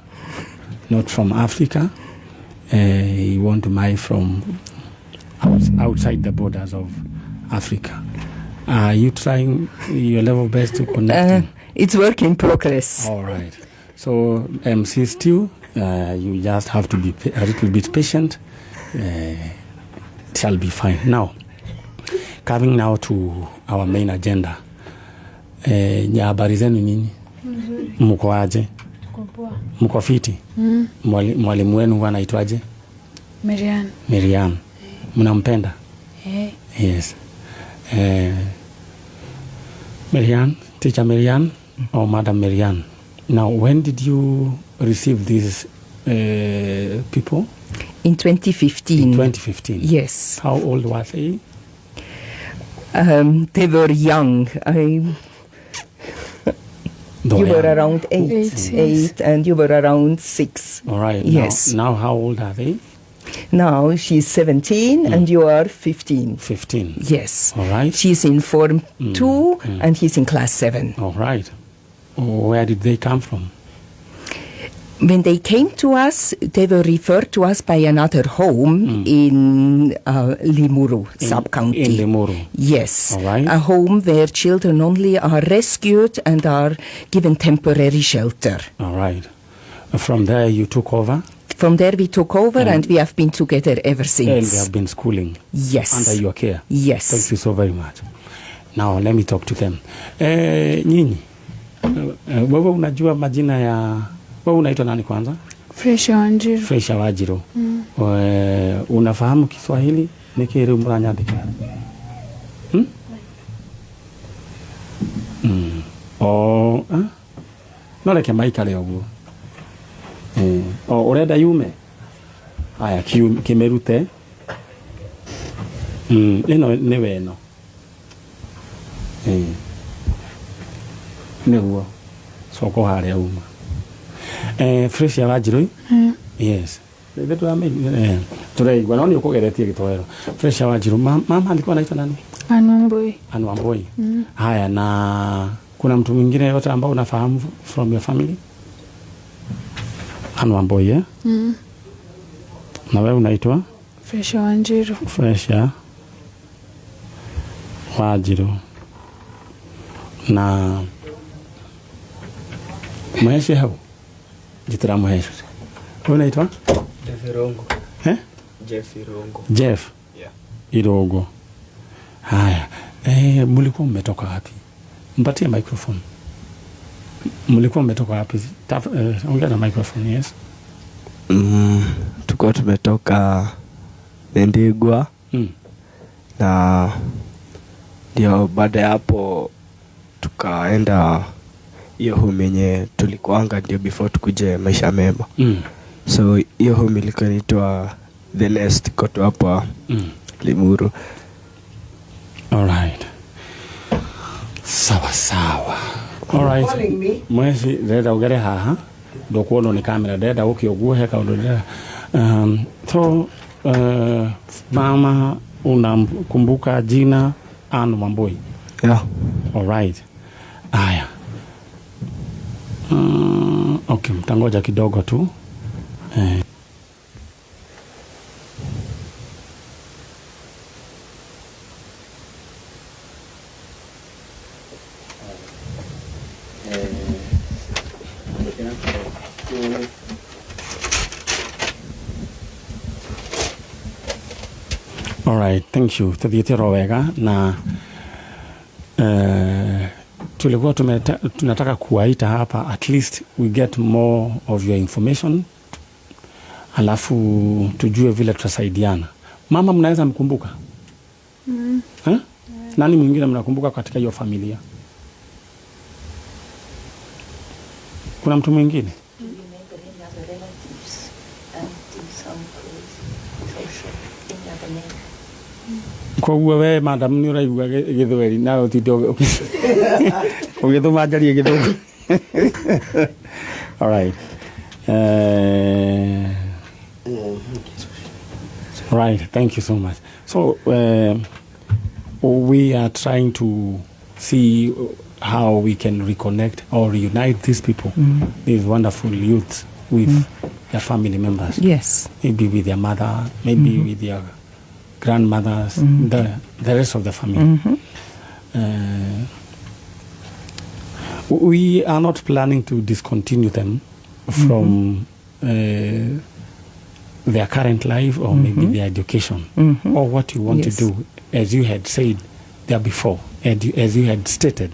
not from Africa. He want to marry from outside the borders of Africa. Are you trying your level best to connect him? It's work in progress. All right. So, MC Stew, you just have to be a little bit patient. It shall be fine. Now, coming now to our main agenda. Nya habari zenu nyinyi? Mko aje? Mko fiti? Mwalimu wenu huwa anaitwaje? Marianne. Miriam. Mnampenda? Eh. Yes. Marianne, teacher Marianne or Madam Marianne. Now, when did you receive these people? In 2015. In 2015. Yes. How old were they? They were young. You were around eight. Eight, yes. Eight, and you were around 6. All right. Yes. Now how old are they? Now she's 17 and you are 15. 15. Yes. All right. She's in Form 2 and he's in class 7. All right. Where did they come from? When they came to us, they were referred to us by another home in Limuru sub-county. In Limuru. Yes. All right. A home where children only are rescued and are given temporary shelter. All right. From there you took over? From there we took over and we have been together ever since. And they have been schooling? Yes. Under your care? Yes. Thank you so very much. Now let me talk to them. Nyinyi, wewe unajua majina ya... Wewe unaitwa nani kwanza? Fresha Wanjiru. Fresha Wanjiru. Unafahamu Kiswahili? Niki rĩu mũranyandĩkĩra? Oh, no reke maikare ũguo. O ũrenda yume? Haya, kĩmĩrute. Ĩno nĩwe ĩno. Nĩguo. Coka harĩa uma. Fresha Wanjiru? Yes. Tũraigua no nĩ ũkũgeretie gĩtoero. Fresha Wanjiru, mama alikuwa anaitwa nani? Anwamboi. Anwamboi. Haya, na kuna mtu mwingine yote ambao unafahamu from your family? Anwamboi, eh? Na wewe unaitwa? Fresha Wanjiru. Fresha Wanjiru. Na Muheshe hau? Jitira Muheshe. Wewe unaitwa? Jeff Irongo. Eh? Jeff Irongo. Jeff? Yeah. Irongo. Haya. Mlikuwa mmetoka wapi? Mpatie microphone. Mlikuwa mmetoka wapi? Ongea na microphone, yes. Tulikuwa tumetoka Ndigwa. Na ndio baada ya hapo tukaenda hiyo home yenye tulikuanga ndio before tukuje Maisha Mema. So hiyo home ilikuwa inaitwa The Nest koto hapa Limuru. All right. Sawa sawa. All right. Mwezi ndenda ugere haha ndukuonwo ni kamera ndenda uke uguo he kaundu ndenda. So mama unamkumbuka jina Ann Wambui? Yeah. All right. Aya. Okay, mtangoja kidogo tu. All right, thank you. Tuthiĩte oro wega na Tulikuwa tunataka kuwaita hapa, at least we get more of your information, alafu tujue vile tutasaidiana. Mama mnaweza mkumbuka? Mm. Eh? Nani mwingine mnakumbuka katika hiyo familia? Kuna mtu mwingine? Koguo we madam nĩ ũraigua gĩthweri nawe ũtinde ũgĩthũma njarie gĩthũngũ. All right. Right, thank you so much. So we are trying to see how we can reconnect or reunite these people, these wonderful youths, with their family members. Yes. Maybe with their mother, maybe with their grandmothers, the rest of the family. We are not planning to discontinue them from their current life or maybe their education or what you want to do, as you had said there before, and as you had stated.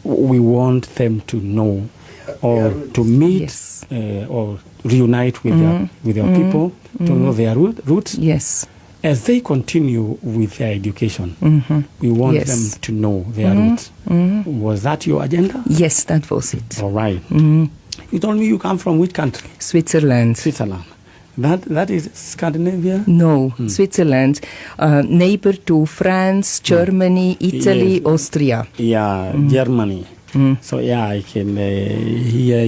We want them to know or to meet or reunite with their people, to know their roots. Yes. As they continue with their education, we want them to know their roots. Was that your agenda? Yes, that was it. All right. You told me you come from which country? Switzerland. Switzerland. That is Scandinavia? No, Switzerland. Neighbor to France, Germany, Italy, Austria. Yeah, Germany. So yeah, I can hear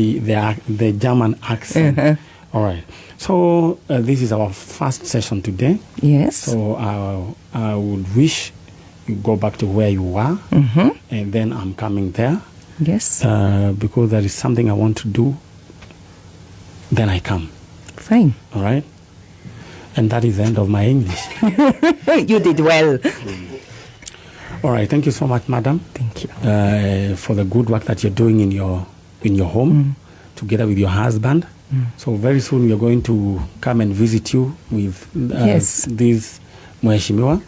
the German accent. All right. So this is our first session today. Yes. So I would wish you go back to where you are, and then I'm coming there. Yes. Because there is something I want to do. Then I come. Fine. All right. And that is the end of my English. You did well. All right. Thank you so much, madam. Thank you. For the good work that you're doing in your home, together with your husband. So very soon we are going to come and visit you with this Mheshimiwa.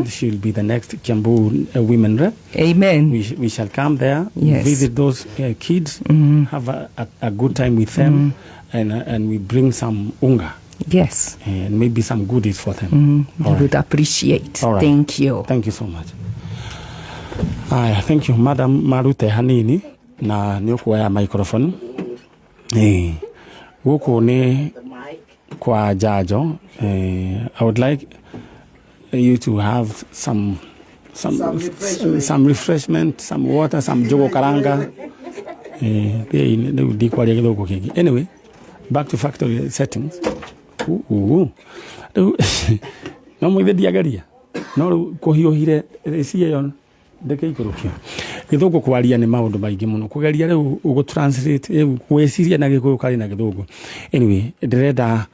She'll be the next Kiambu women rep. Amen. We shall come there, visit those kids, have a good time with them, and we bring some unga. Yes. And maybe some goodies for them. We would appreciate. All right. Thank you. Thank you so much. Thank you, Madam Marute Hanini na nĩ ũkuoya microphone. Gũkũ nĩ kwa Njanjo. I would like you to have some refreshment, some water, some njugu karanga. Rĩu ndikwaria gĩthũngũ kĩingĩ. Anyway, back to factory settings. Rĩu no mũithe ndiageria no rĩu kũhiũhire ĩci ĩyo ndĩkĩikũrũkio. Gĩthũngũ kwaria nĩ maũndũ maingĩ mũno, kũgeria rĩu ũgũ-translate rĩu gwĩciria na gĩkũyũ karĩ na gĩthũngũ. Anyway, ndĩrenda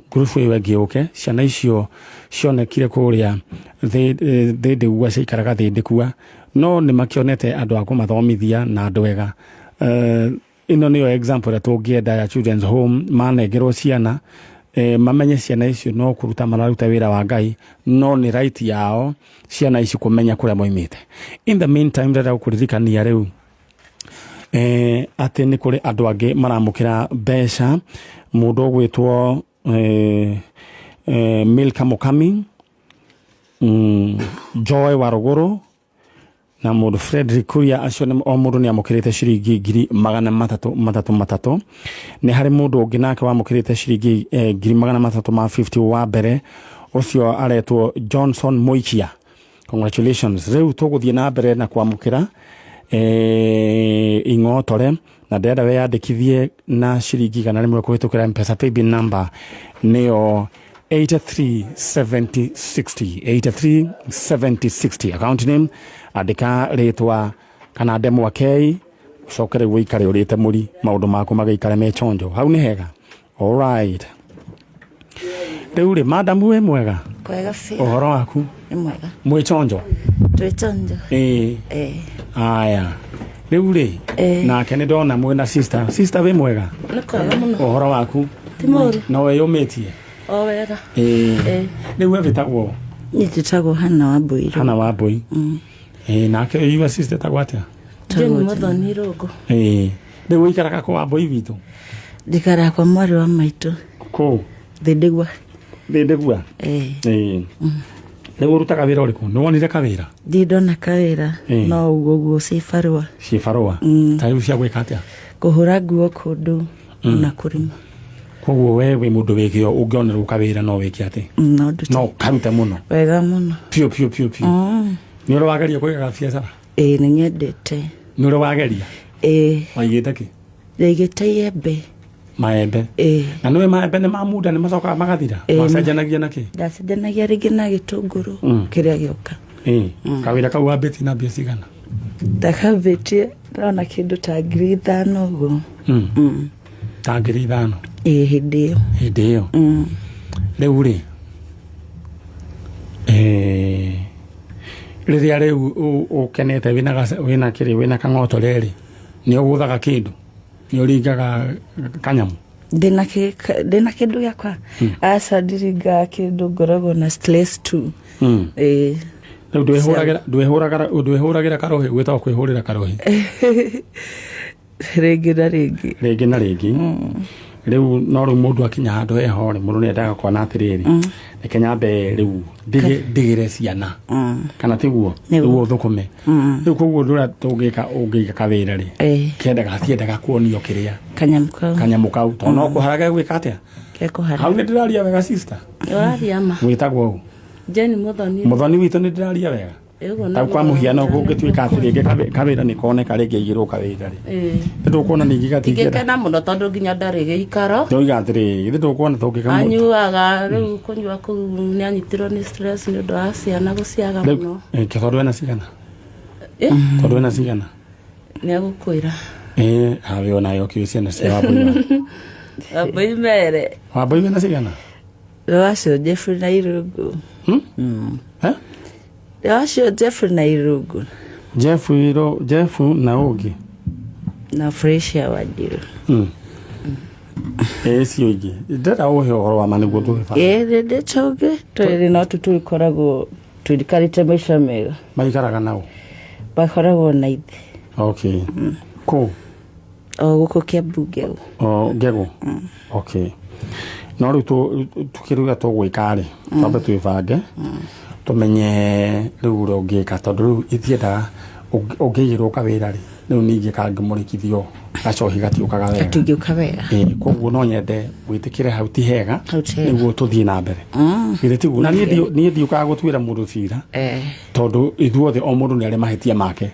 ngurubu ĩyo ĩngĩ yũke. Ciana icio cionekire kũrĩa Thĩndĩgua, ciaikaraga Thĩndĩkua, no nĩ makĩonete andũ a kũmathomithia na andũ ega. Ĩno nĩyo example ĩrĩa tũngĩenda ya children's home, manengerwo ciana mamenye ciana icio no kũruta mararuta wĩra wa Ngai, no nĩ right yao ciana ici kũmenya kũrĩa moimĩte. In the meantime, ndĩrenda gũkũririkania rĩu atĩ nĩ kũrĩ andũ angĩ maramũkĩra mbeca. Mũndũ ũgwĩtwo Milka Mukami, Joy Waruguru na mũndũ Frederick Kuria, acio o mũndũ nĩ amũkĩrĩte ciringi 300 300 300. Nĩ harĩ mũndũ ũngĩ nake wamũkĩrĩte ciringi 350 wa mbere, ũcio aretwo Johnson Moikia. Congratulations. Rĩu tũgũthiĩ na mbere na kwamũkĩra ing'otore, na ndĩrenda wĩyandĩkithie na ciringi 100 kũhĩtũkĩra M-Pesa paybill number nĩyo 837060, 837060. Account name andĩka rĩtwa kana ndemwa K, ũcoke rĩu ũikare ũrĩte mũri, maũndũ maku magaikare me chonjo. Hau nĩ hega. All right. Rĩu rĩ, madam wĩ mwega? Kwega biũ. Ũhoro waku? Nĩ mwega. Mwĩ chonjo? Twĩ chonjo. Ĩĩ. Aya. Rĩu rĩ, nake nĩ ndona mwĩna sister. Sister wĩ mwega? Nĩ kwega mũno. Ũhoro waku? Ti mũru. No wĩyũmĩtie? O wega. Ĩĩ. Rĩu we wĩtagwo? Niĩ njĩtagwo Hana Wambũi. Hana Wambũi. Ĩĩ, nake your sister etagwo atĩa? Jane Muthoni Irũngũ. Ĩĩ, rĩu ũikaraga kũ Wambũi witũ? Ndikaraga kwa mwarĩ wa maitũ. Kũ? Thĩndĩgua. Thĩndĩgua? Ĩĩ. Ĩĩ. Rĩu ũrutaga wĩra ũrĩkũ? Nĩ wonire kawĩra? Ndirĩ ndona kawĩra. Ĩĩ. No ũguo ũguo cibarũa. Cibarũa? Ta rĩu cia gwĩka atĩa? Kũhũra nguo kũndũ na kũrĩma. Koguo we wĩ mũndũ wĩ kĩo, ũngĩonerwo kawĩra no wĩke atĩ? No ndute. No karute mũno? Wega mũno. Piũ piũ piũ piũ. Nĩ ũrĩ wageria kũiga biacara? Ĩĩ, nĩ nyendete. Nĩ ũrĩ wageria? Ĩĩ. Waigĩte kĩ? Ndaigĩte iembe. Maembe? Ĩĩ. Na nĩwe maembe nĩ ma muda, nĩ macokaga magathira? Ĩĩ. Wacenjanagia na kĩ? Ndacenjanagia rĩngĩ na gĩtũngũrũ kĩrĩa gĩoka. Ĩĩ. Kawĩra kau wambĩtie na mbia cigana? Ndakambĩtie ndona kĩndũ ta 5,000 ũguo. Ta 5,000? Ĩĩ, hĩndĩ ĩyo. Hĩndĩ ĩyo. Rĩu rĩ, rĩrĩa rĩu ũkenete wĩna kĩrĩ, wĩna kang'otore rĩ, nĩ ũgũthaga kĩndũ? Nĩ ũringaga kanyamũ? Ndĩna kĩndũ gĩakwa? Aca, ndiringaga kĩndũ, ngoragwo na stress tu. Ĩĩ. Rĩu ndwĩhũragĩra karũhĩ, gwĩtagwo kwĩhũrĩra karũhĩ? Rĩngĩ na rĩngĩ. Rĩngĩ na rĩngĩ. Rĩu no rĩu mũndũ akinya handũ heho rĩ, mũndũ nĩendaga kuona atĩrĩrĩ, reke nyambe rĩu ndigĩre ciana, kana tiguo? Rĩu ũthũkũme. Rĩu koguo ũndũ ũrĩa tũngĩka, ũngĩiga kawĩra rĩ, kendaga tiendaga kuonio kĩrĩa kanyamũ kau, kanyamũ kau, tondũ no kũhara gegwĩka atĩa? Gekũhara. Hau nĩ ndĩraria wega sister? Ũraria ma. Gwĩtagwo ũũ? Jane Muthoni. Muthoni witũ, nĩ ndĩraria wega? Ĩguo. Ta kwa mũhiano kũngĩtuĩka atĩ rĩngĩ kawĩra nĩ koneka rĩngĩ aigĩrwo kawĩra rĩ, nĩ ndũkuona ningĩ gatingĩenda? Ingĩkena mũno tondũ nginya ndarĩ gĩikaro. Ndoiga atĩrĩrĩ, githĩ ndũkuona tũngĩka mũndũ Anyuaga rĩu, kũnyua kũu nĩ anyitirwo nĩ stress nĩ ũndũ wa ciana gũciaga mũno. Tondũ ena cigana? Tondũ ena cigana? Nĩ agũkwĩra. Ĩĩ, hawe onayo ũkĩũĩ ciana cia Wambũi. Wambũi mere. Wambũi wĩna cigana? Wacio Jeffrey na Irungu. Wacio Jeffrey na Irungu. Jeff iro Jeff na ũngĩ? Na Fresia Wanjiru. Ĩĩ, cio ingĩ ndĩrenda ũhe ũhoro wa ma nĩguo tũgĩbanga. Ĩĩ, ndĩte ũngĩ twĩrĩ no tũtũkoragwo tũikarĩte maica mega. Maikaraga nao? Makoragwo na ithe. Okay, kũ? O gũkũ Kiambu Ngegũ. O Ngegũ. Okay, no rĩu tukĩruga tũgwĩka rĩ, twambe twĩbange tũmenye rĩu ũrĩa ũngĩka, tondũ rĩu ithiendaga ũngĩigĩrwo kawĩra rĩ, rĩu ningĩ kangĩmũrĩkithio gacohi gatiũkaga wega. Gatingĩũka wega. Ĩĩ, koguo no nyende wĩtĩkĩre hau ti hega nĩguo tũthiĩ na mbere. Githĩ tiguo? Na niĩ ndiũkaga gũtuĩra mũndũ cira, tondũ ithuothe o mũndũ nĩ arĩ mahĩtia make.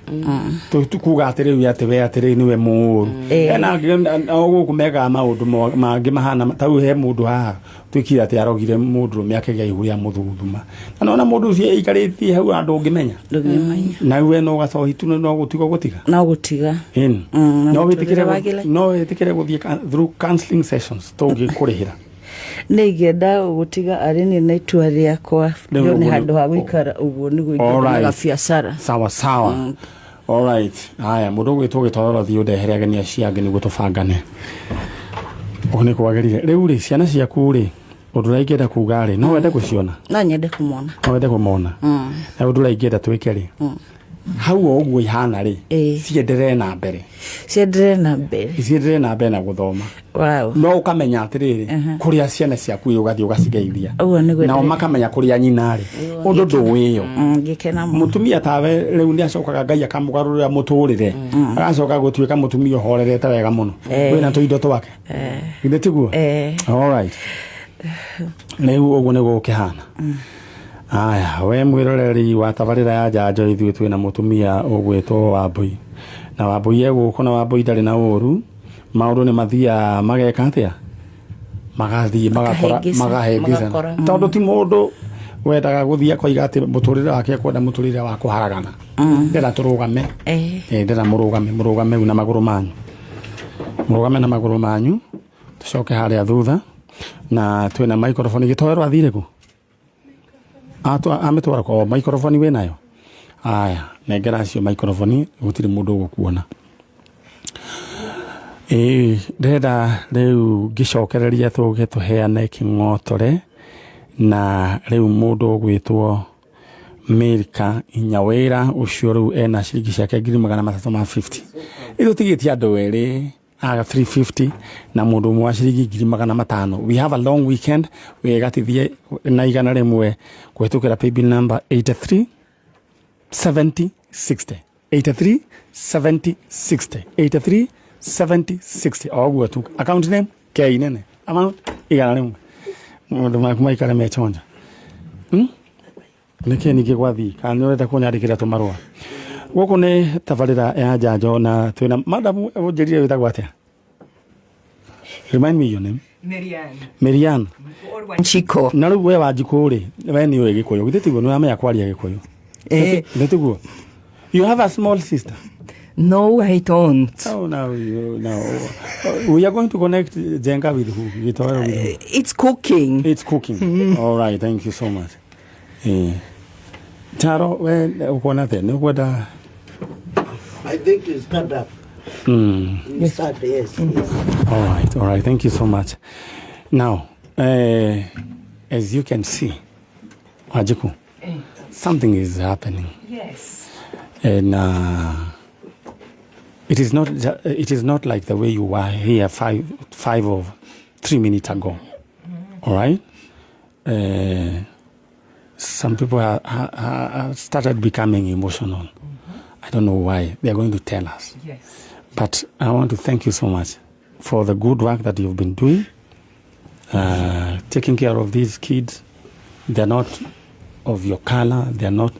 Kuga atĩ rĩu atĩ we atĩ rĩu nĩwe mũũru, hena angĩ o gũkũ mekaga maũndũ mangĩ mahana ta rĩu. He mũndũ haha twĩkire atĩ arogire mũndũrũme akĩgĩa ihu rĩa mũthuthuma, na nona mũndũ ũcio aikarĩtie hau andũ ũngĩmenya. Ndũngĩmenya. Na we no gacohi tu no gũtiga gũtiga. No gũtiga. Ĩni. Na No mũtũrĩre wĩtĩkĩre wagĩre. No wĩtĩkĩre gũthiĩ through counseling sessions tũngĩkũrĩhĩra? Nĩ ingĩenda gũtiga arĩ niĩ na itua rĩakwa. Rĩu Nyone ũguo handũ ha gũikara ũguo nĩguo Alright. ingĩonaga biacara. Sawa sawa, alright. Haya, mũndũ ũgwĩtwo gĩtororo, thiĩ ũndehere ageni acio angĩ nĩguo tũbangane. Ũguo nĩ kwagĩrire. Rĩu rĩ, ciana ciaku rĩ, ũndũ ũrĩa ingĩenda kuga rĩ, no wende gũciona? No nyende kũmona. No wende kũmona. Na ũndũ ũrĩa ingĩenda twĩke rĩ, hau o ũguo ihana rĩ, cienderee na mbere. Cienderee na mbere. Cienderee na mbere na gũthoma. Wow. No ũkamenya atĩrĩrĩ, kũrĩa ciana ciaku ĩ, ũgathiĩ ũgacigeithia. Ũguo nĩguo. Nao makamenya kũrĩa nyina rĩ, ũndũ ndũĩyo. Ngĩkena mũno. Mũtumia tawe rĩu nĩ acokaga Ngai akamũgarũrĩra mũtũrĩre, agacoka gũtuĩka mũtumia ũhorerete wega mũno, wĩna tũindo twake. Githĩ tiguo? Alright, rĩu ũguo nĩguo gũkĩhana. Aya, we mwĩroreri wa tabarĩra ya njanjo, ithuĩ twĩna mũtumia ũgwĩtwo Wambũi, na Wambũi e gũkũ, na Wambũi ndarĩ na ũru. Maũndũ nĩ mathiaga mageka atĩa, magathiĩ magakora. Makahĩngĩca. Magahĩngĩcana. Magakora. Tondũ ti mũndũ wendaga gũthiĩ akoiga atĩ mũtũrĩre wake ekwenda mũtũrĩre wa kũharagana. Ndĩrenda tũrũgame. Ĩĩ, ndĩrenda mũrũgame, mũrũgame rĩu na magũrũ manyu, mũrũgame na magũrũ manyu. Tũcoke harĩa thutha na twĩna microphone. Gĩtoero athire kũ? Amĩtwara kwa microphone wĩnayo. Aya, nengera acio microphone, gũtirĩ mũndũ ũgũkuona. Ĩĩ, ndĩrenda rĩu ngĩcokereria tũke tũheane kĩng'otore, na rĩu mũndũ ũgwĩtwo Milka Nyawira ũcio rĩu ena ciringi ciake 350,000. Ithu tigĩtie andũ erĩ aga 350 na mũndũ ũmwe wa ciringi 500,000. We have a long weekend. Wĩgatithie na 100 kũhĩtũkĩra paybill number 83 70 60 83 70 60 83 70 60 o ũguo tu. Account name K nene, amount 100. Maũndũ maku maikare mechonja. Nĩkĩ ningĩ gwathiĩ kana nĩ ũrenda kũnyandĩkĩra tũmarũa? Gũkũ nĩ tabarĩra ya njanjo na twĩna madam. Ũnjĩrire wĩtagwo atĩa? Remind me your name. Marianne. Marianne. Or Wanjiko. Na rĩu we Wanjikũ rĩ, we nĩ ũĩ Gĩkũyũ githĩ tiguo? Nĩ wamenya kwaria Gĩkũyũ? Eh. Githĩ tiguo? You have a small sister? No, I don't. Oh, now you now we are going to connect Jenga with who? Gitowero with who? It's cooking. It's cooking. All right, thank you so much. Eh. Charo, we ukuona atĩa? Nĩ ũkwenda? I think you stand up. You stand, yes. All right. Thank you so much. Now, as you can see, Wanjiku, something is happening. Yes. And it is not like the way you were here 5 or 3 minutes ago. All right. Some people are started becoming emotional. I don't know why. They are going to tell us. Yes. But I want to thank you so much for the good work that you've been doing, taking care of these kids. They're not of your color. They're not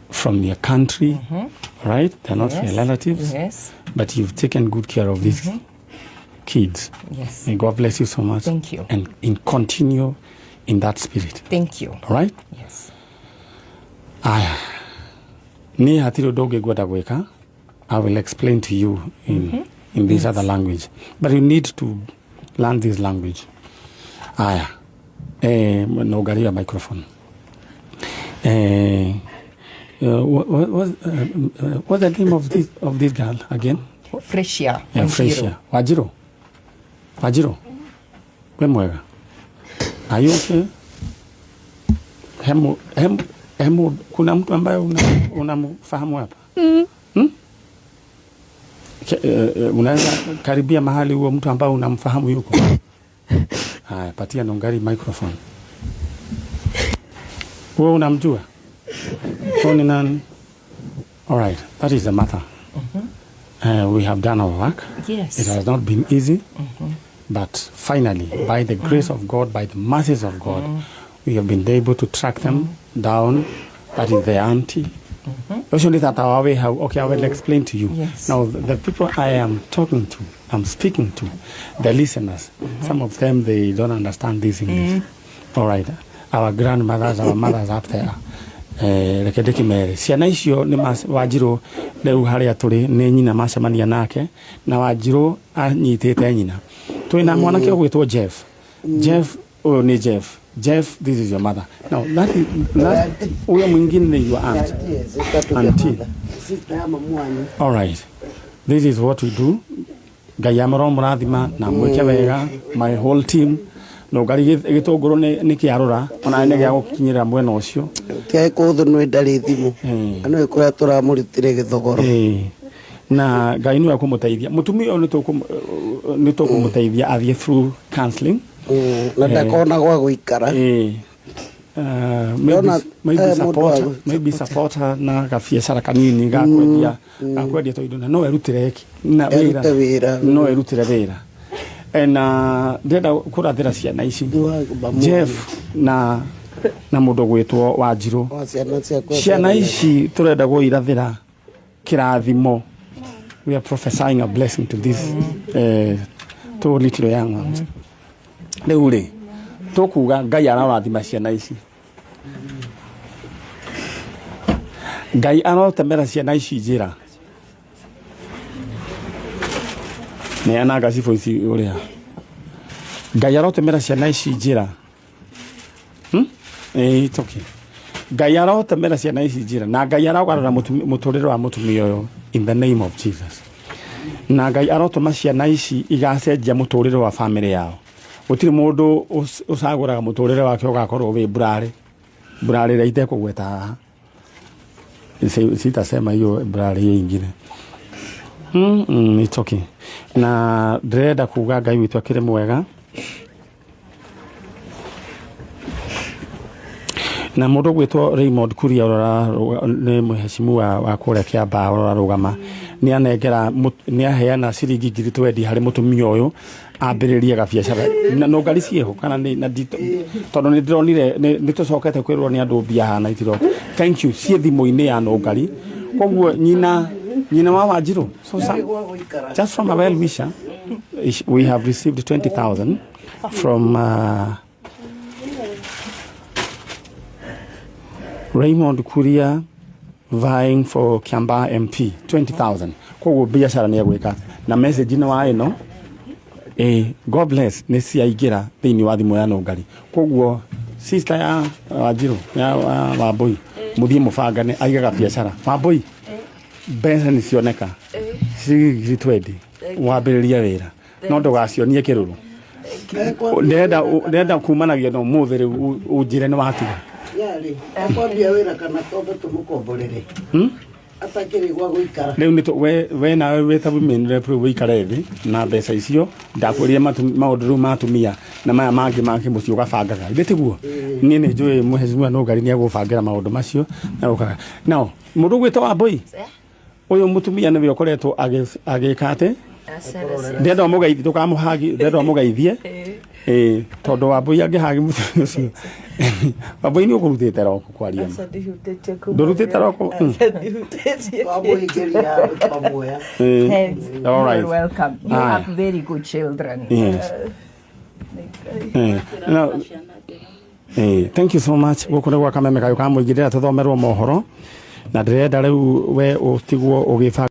from your country, right? They're not your relatives. Yes. But you've taken good care of these kids. Yes. May God bless you so much. Thank you. And continue in that spirit. Thank you. All right? Yes. Aya. Niĩ hatirĩ ũndũ ũngĩ ngwenda gwĩka. I will explain to you in this other language. But you need to learn this language. Aya. No garia microphone. What's the name of this girl again? Freshia. Yeah, Wanjiru. Freshia. Wanjiru. Wanjiru. We mwega. Are you okay? Hemu, hemu, hemu, kuna mtu ambaye unamfahamu hapa? Hmm? Unaweza karibia mahali huo mtu ambaye unamfahamu yuko? Haya, patia Nongari microphone. Wewe unamjua? Huyo ni nani? All right, that is the matter. We have done our work. Yes. It has not been easy, but finally, by the grace of God, by the mercies of God, we have been able to track them down. That is the auntie. Ũcio nĩ tata wa wĩ hau. Okay, I will explain to you. Yes. Now, the people I am talking to, I'm speaking to, the listeners, some of them, they don't understand this English. All right. Our grandmothers, our mothers up there. Reke ndĩkĩmere ciana icio nĩ Wanjirũ rĩu harĩa tũrĩ nĩ nyina macemania nake na Wanjirũ anyitĩte nyina. Twĩna mwanake ũgwĩtwo Jeff. Jeff, ũyũ nĩ Jeff. Jeff, this is your mother. Now that is, that huyo mwingine ni your aunt. Yes, sister to the Auntie. mother. Sister ya mamu wanyu. All right. This is what we do. Ngai amũro mũrathima na mwĩke wega, my whole team. No ngari gĩtũngũrũ nĩ kĩarũra ona nĩ gĩa gũkinyĩra mwena ũcio. Kĩaĩ kũũthũ nĩ ndarĩ thimũ. Na nĩ kũrĩa tũramũrutire gĩthogoro. Na Ngai nĩwe kũmũteithia mũtumia ũyũ, nĩ tũkũmũteithia athiĩ through counseling. Na ndakona gwa gũikara. Maybe, Ndona, maybe mũndũ support, wa maybe support her na gabiacara kanini ga kwendia tondũ na no erutĩre na Erute wĩra. No erutĩre wĩra na ndĩrenda kũrathĩra ciana ici, Jeff na mũndũ gwĩtwo Wanjirũ. Wa ciana ciakwa. Ciana ici tũrenda gũirathĩra kĩrathimo. We are prophesying a blessing to these two little young ones. Rĩu rĩ, tũkuga Ngai arorathima ciana ici, Ngai arotemera ciana ici njĩra. Neanaga cibũ ici ũrĩa Ngai arotemera ciana ici njĩra. It's okay. Ngai arotemera ciana ici njĩra na Ngai arogarũra mũtũrĩre wa mũtumia ũyũ in the name of Jesus, na Ngai arotũma ciana ici igacenjia mũtũrĩre wa famĩlĩ yao. Gũtirĩ mũndũ ũcagũraga mũtũrĩre wake ũgakorwo wĩ mburarĩ. Mburarĩ ĩrĩa itekũgweta haha. Sitasema hiyo mburarĩ hiyo ingine. It's okay. Na ndĩrenda kuga Ngai witũ akĩrĩ mwega. Na mũndũ ũgwĩtwo Raymond Kuria ũrĩa nĩ mũhecimu wa kũrĩa Kĩambaa ũrĩa ũrarũgama nĩ anengera nĩ aheana ciringi 20,000 harĩ mũtumia ũyũ ambĩrĩrie gabiacara na no ngari ciĩho kana nĩ na tondũ nĩ ndĩronire nĩ tũcokete kwĩrwo nĩ andũ mbia hana itiro. Thank you. Ciĩ thimũ-inĩ ya Nũngari, koguo nyina wa Wanjirũ, so some, just from a well wisher we have received 20,000 from Raymond Kuria vying for Kiambaa MP, 20,000. Koguo biacara nĩ egwĩka na message nĩ wa ĩno. God bless, nĩ ciaingĩra thĩinĩ wa thimũ ya Nũngari. Koguo sister ya Wanjirũ ya Wambui, mũthiĩ mũbangane aigaga biacara. Wambui, mbeca nĩ cioneka ciringi 20,000 wambĩrĩrie wĩra, no ndũgacionie kĩrũrũ. Ndĩrenda kumanagia na ũmũthĩ rĩu ũnjĩre nĩ watiga. Yarĩ akwambia wĩra kana twambe tũmũkomborere atakĩrĩ gwa gũikara? Rĩu nĩ we nawe wĩ ta women rep rĩu wĩikare thĩ na mbeca icio ndakwĩrire maũndũ rĩu ma atumia na maya mangĩ ma kĩmũciĩ ũgabangaga ithe tiguo. Niĩ nĩ njũĩ mũhecimiwa Nũngari nĩ egũbangĩra maũndũ macio na ũkaga nao mũndũ ũgwĩtwo Wambui ũyũ mũtumia nĩwe ũkoretwo agĩka atĩ ndĩrenda ũmũgeithie, ndũkamũhagi, ndĩrenda ũmũgeithie tondũ Wambui angĩhagi mũtumia ũcio. Wambui, nĩ ũkũrutĩte roko kwaria ma? Ndũrutĩte roko? Twamũhingĩria handũ twamuoya. Thanks. All right. You're welcome. You Aye. have very good children. Yes. No, thank you so much. Gũkũ nĩ gwa Kameme kayũ ka mũingĩ, ndĩrenda tũthomerwo mohoro na ndĩrenda rĩu we ũtigwo ũgĩbanga.